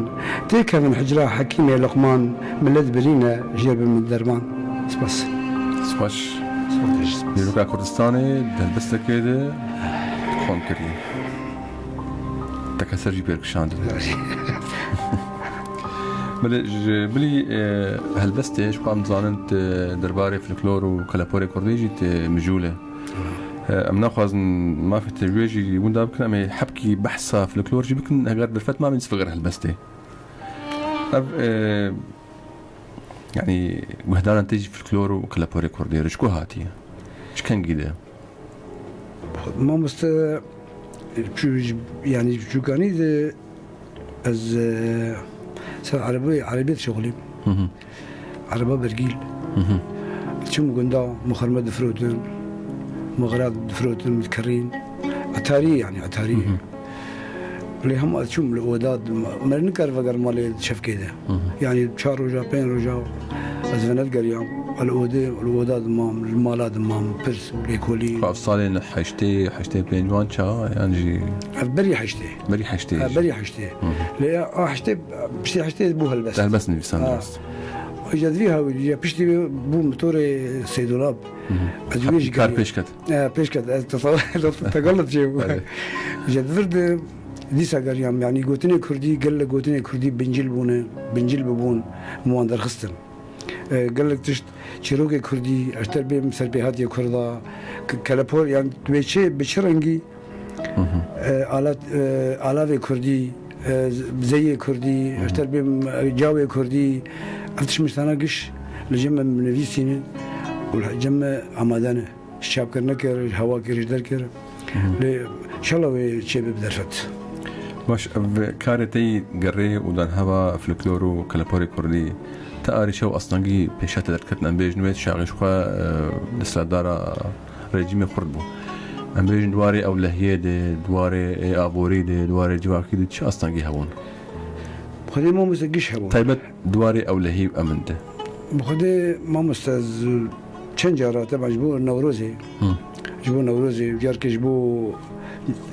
têkevin hicra Hekîmê Luqman, milet birîne jê bi min derman. Spas. Spas. Dîroka Kurdistanê di helbestekê de xon kiriye. Teke ser jî pêr kişandin. Belê, ji bilî, e, helbestê, ji xwe em dizanin, tu derbarê folklor û keleporê kurdî jî tu mijûl e. E, em naxwazin mafê te ji wê jî winda bikin, em ê hebkî behsa folklor jî bikin, heger derfet mabin, figer helbestê. Ev, e, yanî, guhdaran te jî folklor û keleporê kurdî re ji ku hatiye? Ji kengî de? Mamoste, çû-, yanî, çûkanî de ez, e, ser erebê, erebê dişixulîm. Hı hı. Ereba bergîl. Hı hı. Çûm gunda, mixerme difirotin, mixera difirotin, dikerîn. Etarî, yanî, etarî. Hı hı. Lê hema ez çûm li oda, me nikar veger malê şevkê de. Hı hı. Yanî çar roja, pênc roja ez venedigeriyam. Li odê, li oda dimam, li mala dimam, pirs û lêkolîn. Xwe salên heştê, heştê pênc wan çawa, yan jî? Ev berî heştê. Berî heştê Ha, jî. Berî heştê. Hı hı. Lê a heştê, piştî heştê bû helbest. Helbest nivîsan Ha. Rast. Îca di vî hawî, îca piştî wê bû motorê Seydolab. Hı hı. Ez wê jî Kar geriyam. Pêş ket. E, pêş ket. Ez tegalit çêbû. Evet. Îca di vir de dîsa geriyam. Yanî gotinê kurdî, gelek gotinê kurdî bincil bûne, bincil bibûn, min wan derxistin. E, gelek tişt çîrokê kurdî, ez ter bêm serpêhatiyê kurda, k-, kelepor, yan wê çi, bi çi rengî, Hı hı. e, alat, e, alavê kurdî, e, z-, zeyê kurdî, Hı hı. ez ter bêm, e, cawê kurdî, ev tişt min ji tana giş li cem min nivîsîne û li cem min amade ne. Ji çapkirine kir, ji hewa kir, ji derkir. Hı hı. Lê inşallah wê çêbe bi derfet. Baş, ev karê te yî gerê û danheva folklor û keleporê kurdî, te arîşe û astengî pêşa te derketin. Em bêjin wê şaxî ji xwe, e, desthilatdara rejîmê xurt bû. Em bêjin di warê ewlehiyê de, di warê, e, aborî de, di warê civakî de çi astengî hebûn? Xwedê mamoste giş hebûn. Taybet di warê ewlehî û emin de. Bi Xwedê mamoste ez çend cara teba ji bo Newrozê, Hı. ji bo Newrozê, carkê ji bo,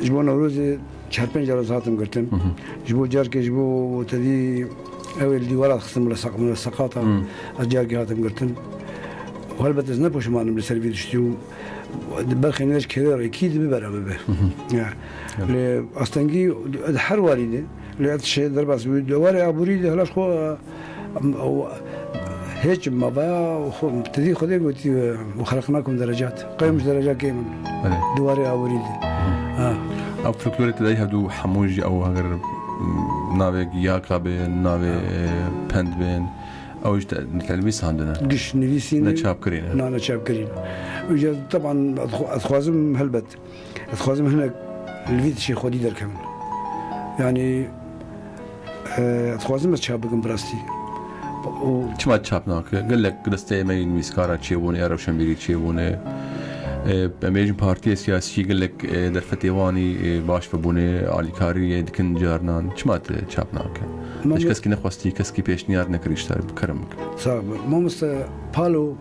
ji bo Newrozê çar pênc cara ez hatim girtin. Hı hı. Ji bo carkê ji bo tedî ew ê li dîwara dixistin min li seq-, min li seqata, Hı. ez carkê hatim girtin. Û helbet ez ne poşiman im li ser vî tiştî û di berxê nêj kêrê rêkî dibe bera bibe. Hı hı. Ya. Evet. Lê astengî di her warî de, lê ez şê derbas bû. Di warê aborî de hela ji xwe, em, ew, hêç mavaya xwe, tedî Xwedê gotî, û xelq nakim derecat. Qeyom ji dereca kêm in. Evet. Di warê aborî de. Hı. Ha. Ew folklorê te dayî hevdû hemû jî ew heger, m, navê giyaka bên, navê, Ha. e, pend bên. Ew ji te-, li te nivîsandine? Giş nivîsîne. Ne çap kirîne? Na, ne çap kirîne. Îca, teban, ez xwe-, ez xwazim helbet. Ez xwazim hinek li vî tişê xwedî derkevin. Yanî, e, ez xwazim ez çap bikim bi rastî. Û çima çap nake? Gelek desteyê me yê nivîskara çêbûne, ya rewşenbîrî çêbûne. E, em bêjin partiyê siyasî gelek, e, derfetê wanî, e, baş vebûne, alîkariyê dikin carinan. Çima te çap nake? Te ji keskî nexwestî, keskî pêşniyar nekirî ji te re, bi kerem bike. Sağ ol. Mamoste Palo,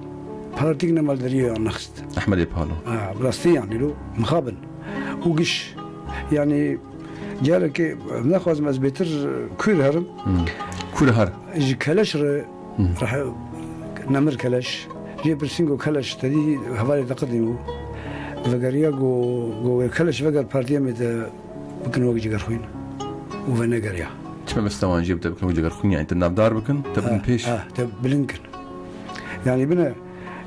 partîk ne malderiyê an nexist. Ehmedê Palo. Ha, bi rastî yanî lo, mixabin. Û giş, yanî, carekê, nexwazim ez bêtir kûr herim. Hmm. Kûr her. Ji keleş re, Hmm. rehe-, nemir keleş. Jê pirsîn ku keleş tedî hevalê te qedîm bû. Vegeriya ku, ku wê keleş veger partiya me te bikin wek cigerxwîn û venegeriya. Çima mesela wan jê bi te bikin wek cigerxwîn, yani te navdar bikin, te bikin Ha, pêş? ha, te bilind kin. Yani bine,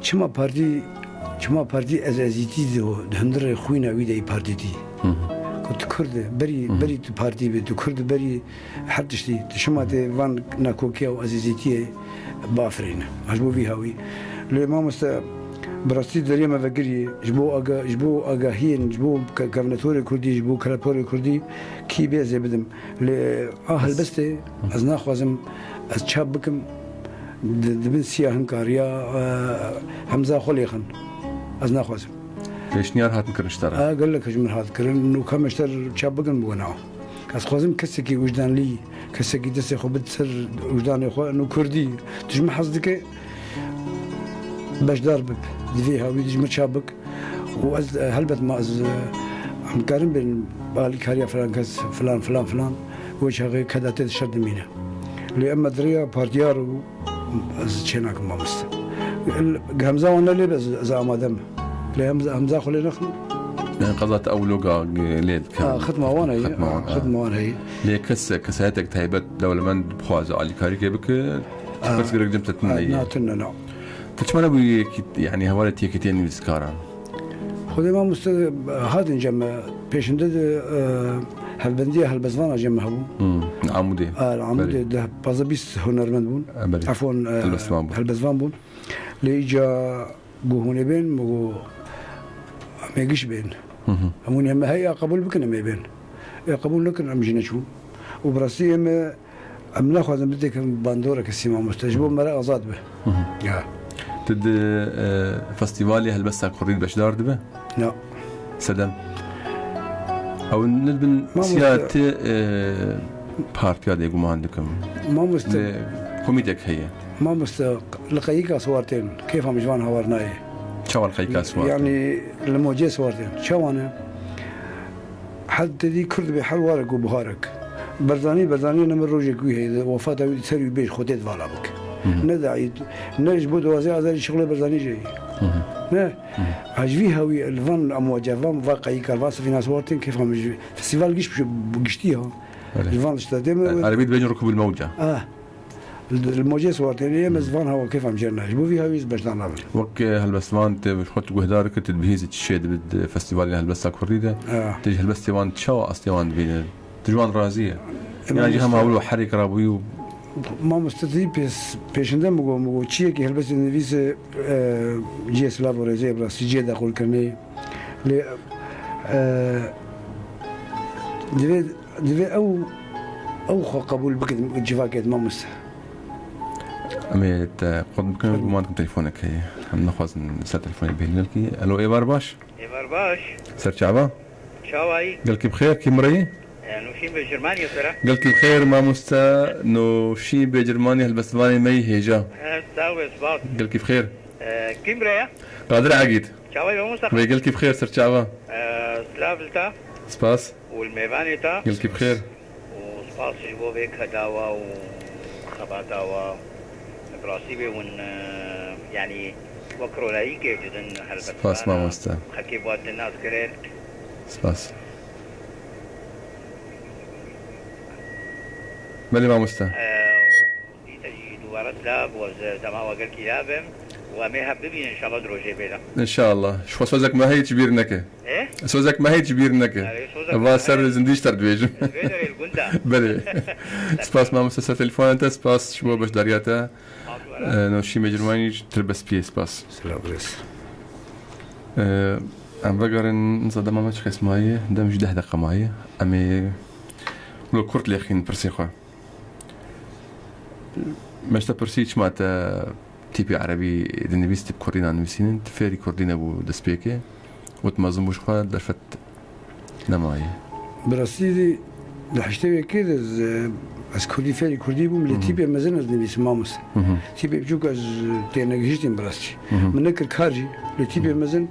çima partî, çima partî ez ezîtî di, di hundirê xwîna wî de yî partîtî. Hı hı. Ku tu Kurd e, berî, Hı hı. berî tu partî bî, tu Kurd e, berî her tiştî, tu şima tê van nakokiya û ezîtiyê bafirîne. Ha, ji bo vî hawî. Lê mamoste, bi rastî deriyê me vekirî, ji bo aga-, ji bo agahiyên, ji bo ke-, kevnetorê kurdî, ji bo keleporê kurdî, kî bê ez ê bidim. Lê a helbestê, ez naxwazim ez çap bikim, di, di bin siya hinkariya, e, hemza xwe lêxin. Ez naxwazim. Pêşniyar hatin kirin ji te re? A, gelek ji min hat kirin. Nûka me ji te re çap bikin bi wena. Ez xwazim kesekî wijdanlî, kesekî destê xwe bid ser wijdanê xwe, nû kurdî, tu ji min hez dike, beşdar bib. Di vê hawî de ji min çap bik. Û ez, e, helbet ma ez, e, em karin bên alîkariya filan kes, filan, filan, filan, wê çaxê keda tê şer dimîne. Lê em me di rêya partiyar û ez çênakim mamoste. Hemza wan nelê be ez, ez amade me. Lê hemza, hemza xwe lê nexin. Yani qeza te ew loga, e, lê dike. Ha, xitma wan heye. Xitma wan, Ha, ha. xitma wan heye. Lê kes, kesayetek taybet dewlemend bixwaze alîkarîkê bike, Ha. kes gerek cem te tune Ha, ye. na tune, na. Te çima nebûyî yekî, yani hevalê yekîtiya nivîskaran? Xwedê mamoste hatin cem me. Pêşinde de, e, hevbendiya helbestvan a cem me hebû. Hmm, li Amûdê. A, li Amûdê Belê. de pazdeh bîst hunermend bûn. E, belê. Efwan, e, Helbestvan bûn. helbestvan bûn. Lê îca ku hûn ê bên, min got, em ê giş bên. Hı hı. Em hûn ê me heya qebûl bikin, em ê bên. Ê qebûl nekin, em jî neçûn. Û bi rastî em, em naxwazin bitêkin bandoreke sî mamoste. Ji bo me re azad be. Hı hı. Ya. Tu di, e, festîvalê helbesta kurdî de beşdar dibe? Ya. Sedem. Ew nil bin Mamoste. siyasî, e, partiya de guman dikim. Mamoste. Lê komîtek heye. Mamoste, li qeyika siwar tên, kêfa min ji van hawar nayê. Çawa li qeyika siwar tên? Yanî li mocê siwar tên. Çawa ne? Her tedî Kurd bê her warek û buharek. Berzanî, Berzanî ne min rojek wî heye, wefata wî ser wî bêj, Xwedê di vala bik. Ne daî, ne ji bo duwazdeh Azarî şixulê Barzanî jî. Ne. Ha, ji vî hawî li van amwaca, van va qayîka, van sefîna siwartên kêfa min ji festîval giş bi giştî ha. Belê. Ji van tişta tê me. Erebî dibêjin rukubul mewca. Ah. Li, li mocê siwartên ê me ji van hawa kêfa min jêr nayê. Ji bo vî hawî ez beşdar nabim. Wek, e, helbestvan tê ji xwe tu guhdar kir, tu dibihîzî çi şê dibe di festîvalên helbesta kurdî de. Ah. Tu ji helbestê wan çawa astê wan dibîne? Tu ji wan razî ye? Yan jî hema wilo herêk rabûyî û Mamoste, tu pês-, pêşinde min got, min got, çiyekî helbestê dinivîse, e, cihê silav û rêzê ye, bi rastî cihê deqûlkirinê ye. Lê, e, divê, divê ew, ew xwe qebûl bikin civakê, mamoste. Em ê te qut bikin, guman dikim telefonek heye. Em nexwazin ser telefonê bihêlin gelkî. Elo, êvar baş? Êvar baş. Ser çava? Çawayî? Gelkî bi xêr, kî min re yî? E, Nûşîn Bêcirmanî sera. Gelkî bi xêr, mamoste Nûşîn Bêcirmanî, helbestvanê me yî hêja. E, sağ ol, spas. Gelkî bi xêr. E, kî min re ye? Qadir Egîd. Çawayî mamoste? Wê gelkî bi xêr, ser çava. E, silav li te. Spas. Û li mêvanê te. Gelkî bi xêr. Û spas ji bo vê keda we û xebata we. Bi rastî bê hûn, e, yanî wek ronahîkê didin helbestana. Spas mamoste. Xelkê bi we ditin nas kirin. Spas. Belê mamoste. E, dîsa jî dubare silav, ez dema we gelkî lav im û em ê hev bibînin înşallah di rojê bê de. Înşallah. Ji xwe sozek me heye, ji bîr neke. E? Sozek me heye, ji bîr neke. Erê, sozek me heye. Va ser zindî ji te re dibêjim. Vê derê li gund de. Belê. Spas mamoste ser telefona te, spas ji bo beşdariya te. Spas were. E, Nûşîn Bêcirmanî ji Tirbespiyê, spas. Silav, birêz. E, em vegerin, niza dema me çi qês maye, dem jî deh deqe maye. Em ê wilo kurt lêxîn pirsê xwe. Me ji te pirsî çima te tîpê erebî dinivîs, tîp kurdî nanivîsînin, tu fêrî kurdî nebû destpêkê û tu mezin bû ji xwe derfet nemaye? Bi rastî di heştê û yekê de ez, ez kurdî, fêrî kurdî bûm, lê Hı hı. tîpê mezin ez nivîsim mamoste. Hı hı. Tîpê biçûk ez tênegihiştîm bi rastî. Hı hı. Min nekir kar jî, lê tîpê Hı hı. mezin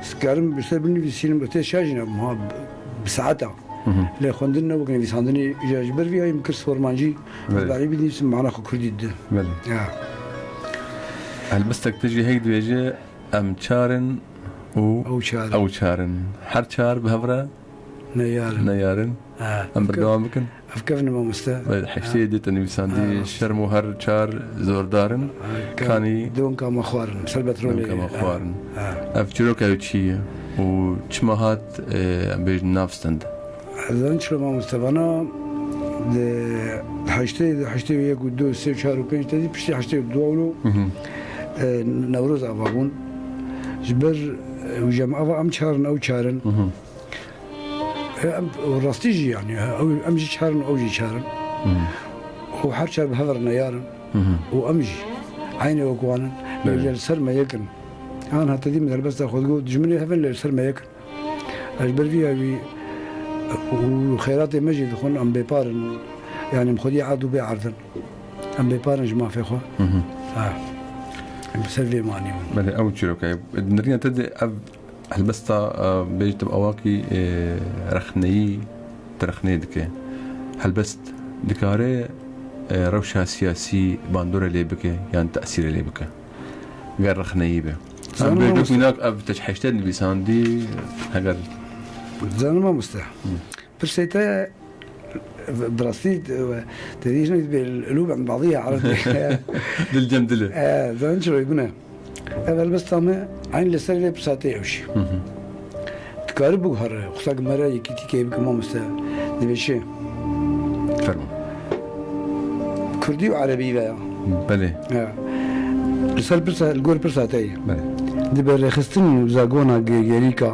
ez karim bi ser binivîsînim, bi tê şajî nebûm ha bi, bi saeta. Hı hı. Lê xwendin ne wek nivîsandinê, ji, ji ber vî hayî min kir spormancî, Belê. ez berî binivîsim mana xwe kurdî dide. Belê. Ya. Helbestek te jî heyî dibêje, em çar in û Ew çar in. ew çar in. Her çar bi hev re Neyar in. neyar in. Ha, Em ev berdewam bikin. Ev kevn e mamoste. Belê, heştê Ha. dê te nivîsandî Ha. şerm û her çar zordar in. Ha, Kanî donka me xwarin. Selbet rolê. donka me xwarin. Ha. Ev çîroka ew çi ye? Û çima hat, e, em bêjin nav stend? Ez zanim çilo mamoste vana, di heştê, di heştê û yek û du, sê û çar û pênc te dî, piştî heştê û du wilo, Hı hı. e, Newroz ava bûn. Ji ber, e, wî cem ava em çar in, ew çar in. Hı hı. E, em, rastî jî yanî, ew, em jî çar in, ew jî çar in. Hı hı. Û her çar bi hev re neyar in. Hı hı. Û em jî eynê wek wan in. Belê. Lê li ser me yek in. An heta dî min helbesta xwe digot, ji min ê hev in lê li ser me yek in. Ez ji ber vî ya wî û xeyratê me jî dixwin, em bêpar in. Yanî em xwediyê erd û bê erd in. Em bêpar in ji mafê xwe. Hı hı. Ha. Em bi ser vê manî bûn. Belê, ew çîroka ye. Di nerîna te de ev helbesta, e, bêjî tu bi awakî, e, rexneyî, tu rexneyê dike. Helbest dikare, e, rewşa siyasî bandore lê bike yan tesîre lê bike? Ger rexneyî be. Em Zanim bêjin mamoste. Mînak ev te ji heştê nivîsandî, heger Zanim mamoste. Hı. Pirsê te, bi rastî, te dî jinek dibê lûben bazî ya erebî. Dil cem dil e. E, zanin çi roy bûne? Ev helbesta me, eyn li ser vê pirsa te ew jî. Hı hı. Dikarî biguhere, xustak mere yekîtî kê bike mamoste. Dibê çi? Fermo. Kurdî û erebî ve ya. Belê. Ya. Li ser pirsa, li gor pirsa te ye. Belê. Dibe rêxistin û zagona gêgêrîka.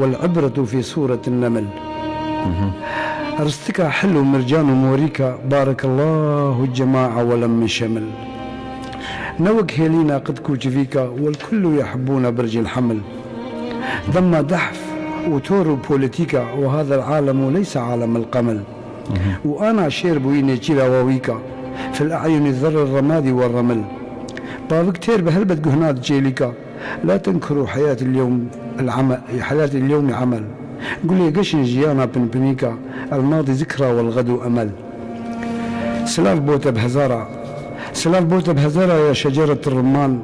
والعبرة في صورة النمل. Ristika hil û mircan û morîka, بارك الله الجماعة ولم شمل. Ne wek hêlîna qitk û çivîka, والكل يحبون برج الحمل. Dema dehf û tor û polîtîka, وهذا العالم ليس عالم القمل. Û ana şêr bûyî nêçîra wawîka, في الأعين ذر الرماد والرمل. Bavik têr bi helbet guhna diçêlîka. لا تنكروا حياة اليوم العمل، حياة اليوم عمل. Gulê geşên jiyana pinpinîka, الماضي ذكرى والغد أمل. Silav bo te bi hezara, Silav bo te bi hezara ya şeceret rimman,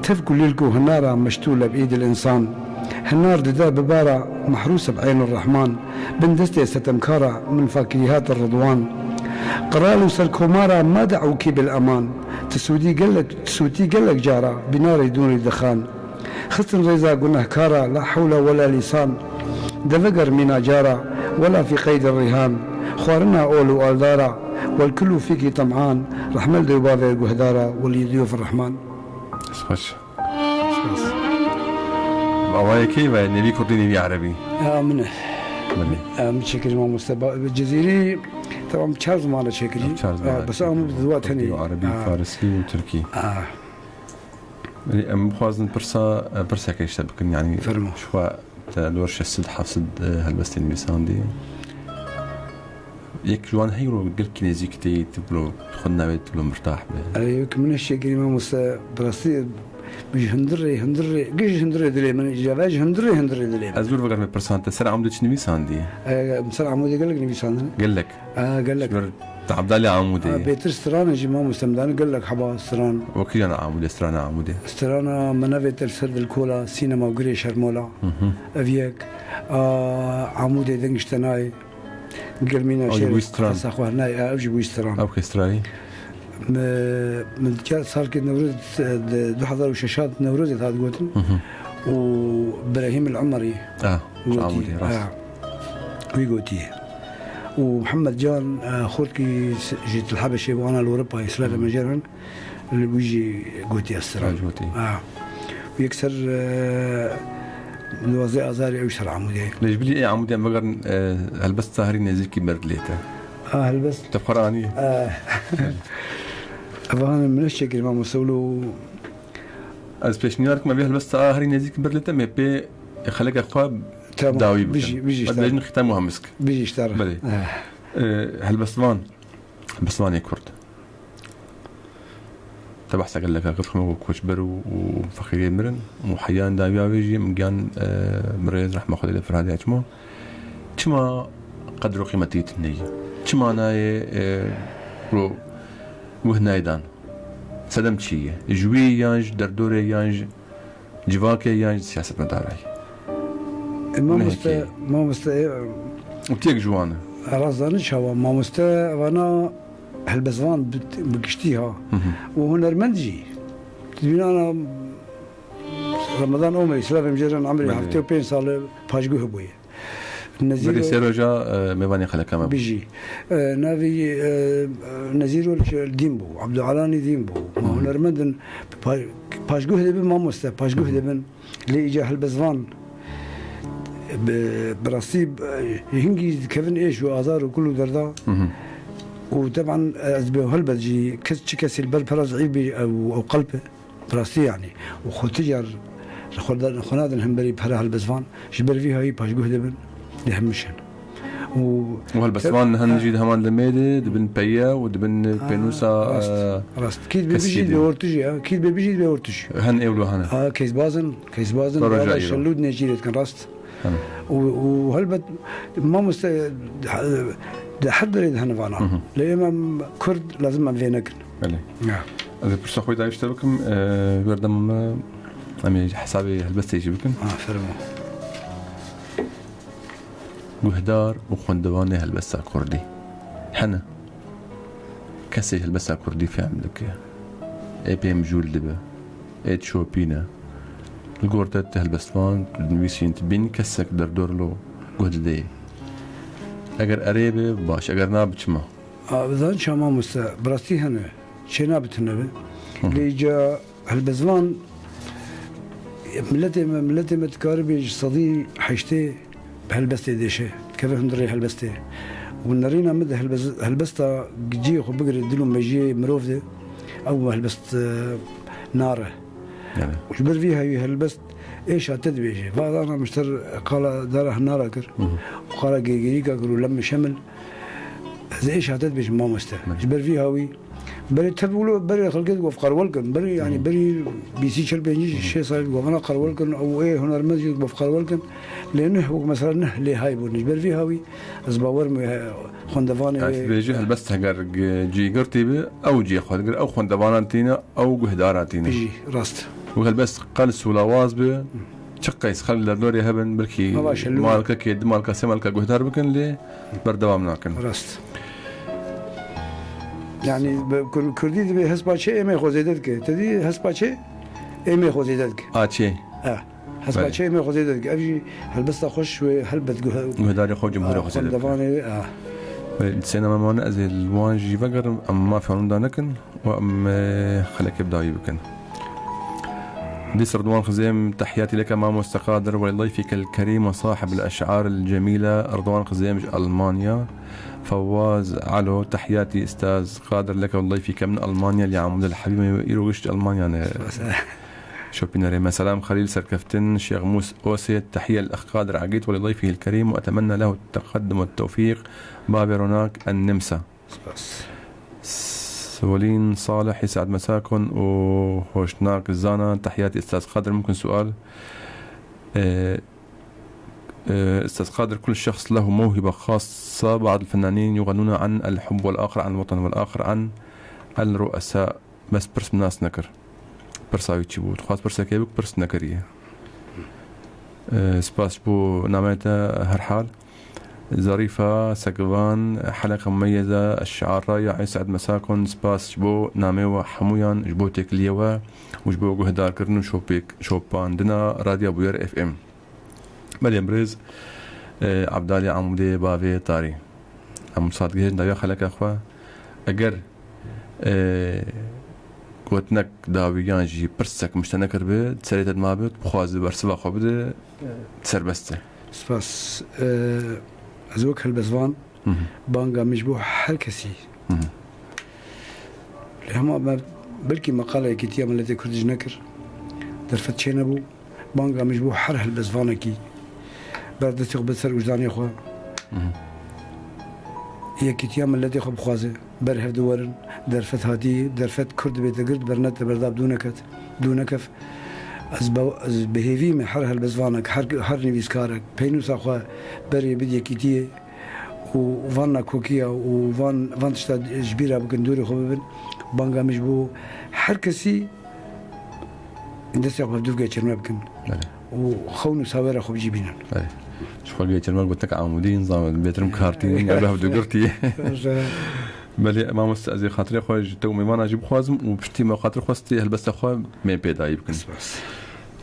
tevk û lîlk û hinara meştûle bi îdil însan. Hinar dide bi bara mehrûse bi eynir rehman, bin destê setemkara min fakîhat ridwan. Qral û serkomara made ewkî bil eman, ti sûdî gelek, ti sûtî gelek cara bînarê dûnê dixan. Xistin rêza gunehkara, la hewla wela lîsan. Deve germîna cara, wela fî qeydê rîhan. Xwarina ol û aldara, wel kul û fîkî tem'an. Rehmel dê û bavê guhdara, wel yê diyûf rehman. Xweş. Awayê kê ve? Nêvî kurdî, nêvî erebî? Ya min e. Belê. Ya min çêkirî mamoste. Ba-, Cizîrî, tamam, çar zimana çêkirî. Çar ziman. Ya, bes ama bi ziwa tenê. Erebî, farisî û tirkî. Ah. Belê, em bixwazin pirsa, pirseke ji te bikin, yanî Fermo. Ji xwe te li wir şeş sed heft sed, e, helbestên nivîsandî. Yek ji wan heyro gelkî nêzîk tê, tu bilo xwe navê tu bilo mirtah be. Erê, yek min eşekirî mamoste, bi rastî ji hundirê, hundirê, giş ji hundirê dilê min, îca ve ji hundirê, hundirê dilê min. Ez dur vegerme pirsan te, ser Amûdê çi nivîsandî? E, ser Amûdê gelek nivîsandin. Gelek. Ha, gelek. Ji ber te Abdalê Amûdê Ha, ye. Bêtir strana jî mamoste min dane gelek heba stran. Wekî jana Amûdê, strana Amûdê. Strana me nevêtir ser dilkola, sînema û gurê şermola. Hı hı. Ev yek. A, Amûdê deng ji te nayê. Germîna Ew jî şêr wî stran. Qesa xwe nayê, ew jî wî stran. Ew kê strayî? Me, min dikar salkê Newroz, e, de, du hezar û şeş hat Newrozê hat gotin. Hı hı. Û Brahîm el Emerî Ah, ji gotî. Amûdê, rast. Ha. Wî gotiye. Û Mihemed Can, e, Xortkî s-, ji Til Hebeşê bû, ana li Ewropayê, silavê me jê re, li wî jî gotiye stran. Ew jî gotiye. Ha. Û yekser, e, duwazdeh Azarê ew ser Amûdê. Lê ji bilî ê Amûdê em vegerin, e, helbesta herî nêzîkî me dilê te. Ha, helbest. Te bi xwe re aniye? E, ev hane min eş çekir mamoste wilo. Ez pêşniyar dikim, em vê helbesta herî nêzîkî me dilê te, me pê xeleke xwe Tamam, dawî bikin. Bijî, bijî Ez işte. dibêjin xîtam û hemisk. Bijî işte. Belê. Eh. E, helbestvan, helbestvanê Kurd. Te behsa geleka kir, xwe ku koçber û, û feqîrê mirin û heyan dawiya wê jî min giyan, e, mirêz rehma Xwedê li Ferhadê Eçmo. Çima qedr û qîmetî tune ye? Çima nayê, e, ro guh nayê dan? Sedem çi ye? Ji wî yan ji derdorê yan ji civakê yan ji siyasetmedara ye? E, mamoste, Nehekê. mamoste, e, Û têk ji wan e. Rast zanî çawa? Mamoste vana helbestvan bi, bi giştî ha. Hı hı. Û hunermend jî. Dibînana Ramadan Omer, Îslam Emcêran, emrê Belê. heftê û pênc sal e, paşguh bûye. Nezîro Belê, sê roja, e, mêvanê xeleka me bû. Bijî. E, navê, e, Nezîro Dîn bû, Abdulhalanî Dîn bû. Ma Hı hı. hunermendin, pa-, paşguh dibin mamoste, paşguh Hı hı. dibin. Lê îca helbestvan, bi, bi rastî, e, hingî dikevin êş û azar û kul û derda. Hı hı. Û teban, e, ez bi helbet jî kes, çi kesî li ber pera zeîf bî, ew, ew qelb e. Bi rastî yanî. Û xwe tu car xwe da-, xwe nadin hemberî pera helbestvan. Ji ber vî hayî paşguh dibin, lê hemû şin. Û Û helbestvan te-, hin ha. jî di heman demê de dibin peye û dibin Ha, pênûsa, rast, e, rast. Kî dibê kesî bijî de. dibê ortijî, ha. Kî dibê bijî dibê ortijî. Hin ewlo hene. Ha, keysbazin, keysbazin, Roja bala îro. şelûd nêçîrê dikin, rast. Hin. Û, û helbet, mamoste, di her derê de hene vana. Hı hı. Lê em, em Kurd lazim em vê nekin. Belê. Ya. Ez ê pirsa xwe dawiş te bikim, e, gerdema me, em ê hesabê helbestê jî bikin. Ha, fermo. Guhdar û xwendevanê helbesta kurdî hene. Kesê helbesta kurdî fehm dike. Ê pê mijûl dibe. Ê çopîne. Li gor te, tu helbestvan, tu dinivîsîn, tu bîn kesek derdor lo guh dideyê. Eger erê be, baş. Eger na be, çima? A, zan çawa mamoste, bi rastî hene. Çê nabe tune be. Hı hı. Lê îca helbestvan, miletê me, miletê me dikaribê ji sedî heştê bi helbestê dêşe, dikeve hundirê helbestê. Û nerîna min di helbez-, helbesta cihê xwe bigire dil û mejiyê mirov de, ew helbest, e, nar e. Yani. Ji ber vî hewî helbest êşa te dibêje. Va dana mişter qala dara hinara kir. Hı hı. Û qala gêgêyîka kir û lem şemil. Ez êşa te dibêjim mamoste. Belê. Ji ber vî hawî Berê tev wilo, berê xelkê digot qerwel kin. Berê, yanî, berê bîsî, çil pêncî, şêst sal govana qerwel kin. Ew ê hunermend jî digot qerwel kin. Lê neh wek mesela neh lê hay bûn. Ji ber vî hawî ez bawer me xwendevanê Ez wê dibêjim, helbest heger g-, cîgirtî bi, ew cihê xwe digir, ew xwendevanan tîne, ew guhdaran tîne. Bijî, rast. Û helbest qels û lawaz bi, çi qeys xelk li derdorê hebin, belkî Mava şelû. malkekê, du malka, sê malka guhdar bikin, lê berdewam nakin. Rast. Yanî, bi Kur-, Kurdî dibê hespa çê êmê xwe zêde dike. Te dî hespa çê êmê xwe zêde dike. A çê. E, hespa Belê. çê êmê xwe zêde dike. Ev jî helbesta xweş wê helbet guh-, Guhdarê xwe, cumhurê xwe zêde dike. xwendevanê, e. Belê, sêna me mane, ez ê li wan jî vegerim, em mafê wan winda nekin û em, e, xelekê bi dawî bikin. Dîs Ridwan Xizêm, تحياتي لك ماموستا قادر ولضيفك الكريم وصاحب الأشعار الجميلة رضوان خزيم ji Almanya. Fewaz Alo, تحياتي أستاذ قادر لك ولضيفك من ألمانيا لعمود الحبيب. Îro giş Almanya ne. Şopînerê me. Selam Xelîl Serkeftin, Şêx Mûs Osê, تحية الأخ قادر عقيد ولضيفه الكريم وأتمنى له التقدم والتوفيق. Bavê Ronak, النمسا. Spas. Solîn Salih, Îsad Mesakon û Hoşnak Zana, تحياتي أستاذ قادر، ممكن سؤال؟ Ee, ee, أستاذ قادر، كل شخص له موهبة خاصة، بعض الفنانين يغنون عن الحب والآخر عن الوطن والآخر عن الرؤساء. Bes pirs min nas nekir. Pirsa wî çi bû? Dixwaz pirsekê bik, pirs nekiriye. Ee, spas ji bo nameyê te her hal. Zarîfa Sekvan, حلقة مميزة، الشعار رائع، يسعد مساكن. Spas ji bo namê we hemûyan, ji bo têkiliyê we û ji bo guhdarkirin û şopêk-, şopandina Radya Bûyer F M. Belê birêz, e, Abdalê Amûdê bavê tarî. Em wisa digihêjin dawiya xeleka xwe. Eger, e, gotinek dawî yan jî pirsek min ji te nekiribe, di serê te de mabe, tu bixwaze bersiva xwe bide, serbest e. Spas. E, ez wek helbestvan, Hı hı. banga min ji bo her kesî. Hı hı. Lê hema me belkî meqala Yekîtiya Miletê Kurd jî nekir. Derfet çênebû. Banga min ji bo her helbestvanekî ber destê xwe bide ser wijdanê xwe. Mhm. Yekîtiya miletê xwe bixwaze. Ber hev diwerin. Derfet hatî, derfet Kurd dibête gird, bernete berdab dû neket, dû nekef. Ez be-, ez bi hêvî me her helbestvanek, her, her nivîskarek, peynûsa xwe berê bid yekîtiyê. û van nakokiya û van, van tişta ji bîra bikin, dûrê xwe bibin. Banga min ji bo her kesî destê xwe bi dûvkê çirme bikin. Belê. Û xewn û sawêra xwe bi cî bînin. Belê. Ji xwe gê çirme gotek Amûdî, nizam bêtirim kartî, ya bi hevdû girtî. Belê, mamoste, ez ê xatirê xwe ji te û mêvana jî bixwazim û piştî me xatir xwestî helbesta xwe mê pêdayî bikin. Spas.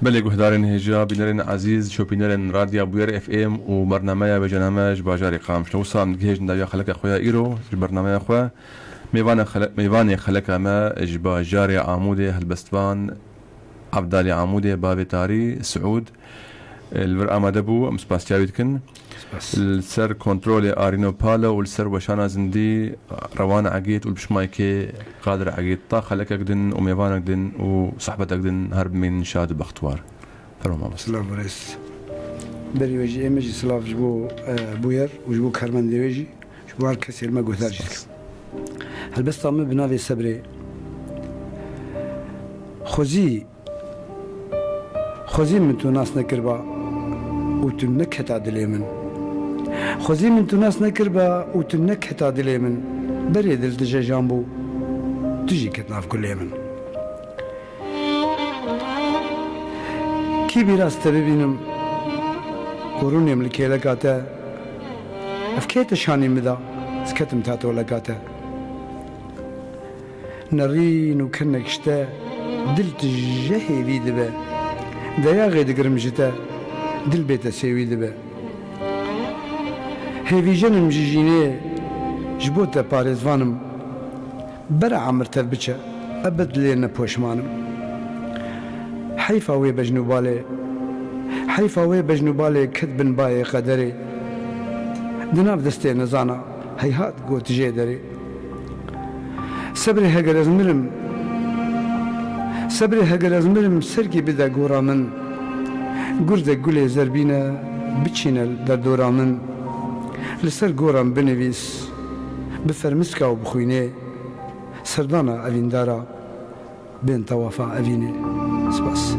Belê guhdarên hêja, bînerên ezîz, şopînerên Radya Bûyer F M û bernameya Vêjename ji bajarê Qamişlo. Wisa em digihêjin dawiya xeleka xwe ya îro ji bernameya xwe. Mêvanê xele-, mêvanê xeleka me ji bajarê Amûdê helbestvan Evdalê Amûdê, bavê tarî, Siûd, li vir amade bû, em spasiya wî dikin. Spas. Li ser kontrolê Arîno Palo û li ser weşana zindî Rewan Egîd û li pişmayekê Qadir Egîd ta xelekek din û mêvanek din û sohbetek din her bimînin şad û bextwar. Fermo mamoste. Silav û rêz. Berî wê jî ê min jî silav ji bo, e, Bûyer û ji bo karmendê wê jî, ji bo her kesê li me guhdar jî dikim. Spas. Helbesta min bi navê Sebrê. Xwezî Xwezî min tu nas nekirba û tu neketa dilê min. Xwezî min tu nas nekirba û tu neketa dilê min. Berê dil dijejan bû, tu jî ket nav kulê min. Kî bîra ez te bibînim û rûnêm li kêleka te, ev kê te şanî min da, ez ketim ta toleka te. Nerîn û kenek ji te dil tije hêvî dibe. Deyaxê digirim ji te, dil bê te sêwî dibe. Hêvîjenim ji jînê, ji bo te parêzvanim. Bera emir tev biçe, ebed lê ne poşmanim. Heyfa wê bejn û balê, heyfa wê bejn û balê ket bin bayê qederê. Di nav destê nezana, heyhat got jê derê. Sebrê heger ez mirim, sebrê heger ez mirim, serkî bide gora min. Gurdek gulê zerbîne biçîne derdora min. Li ser gora min binivîs, bi fermiska û bi xwînê. Serdana evîndara bên tewafa evînê. Spas.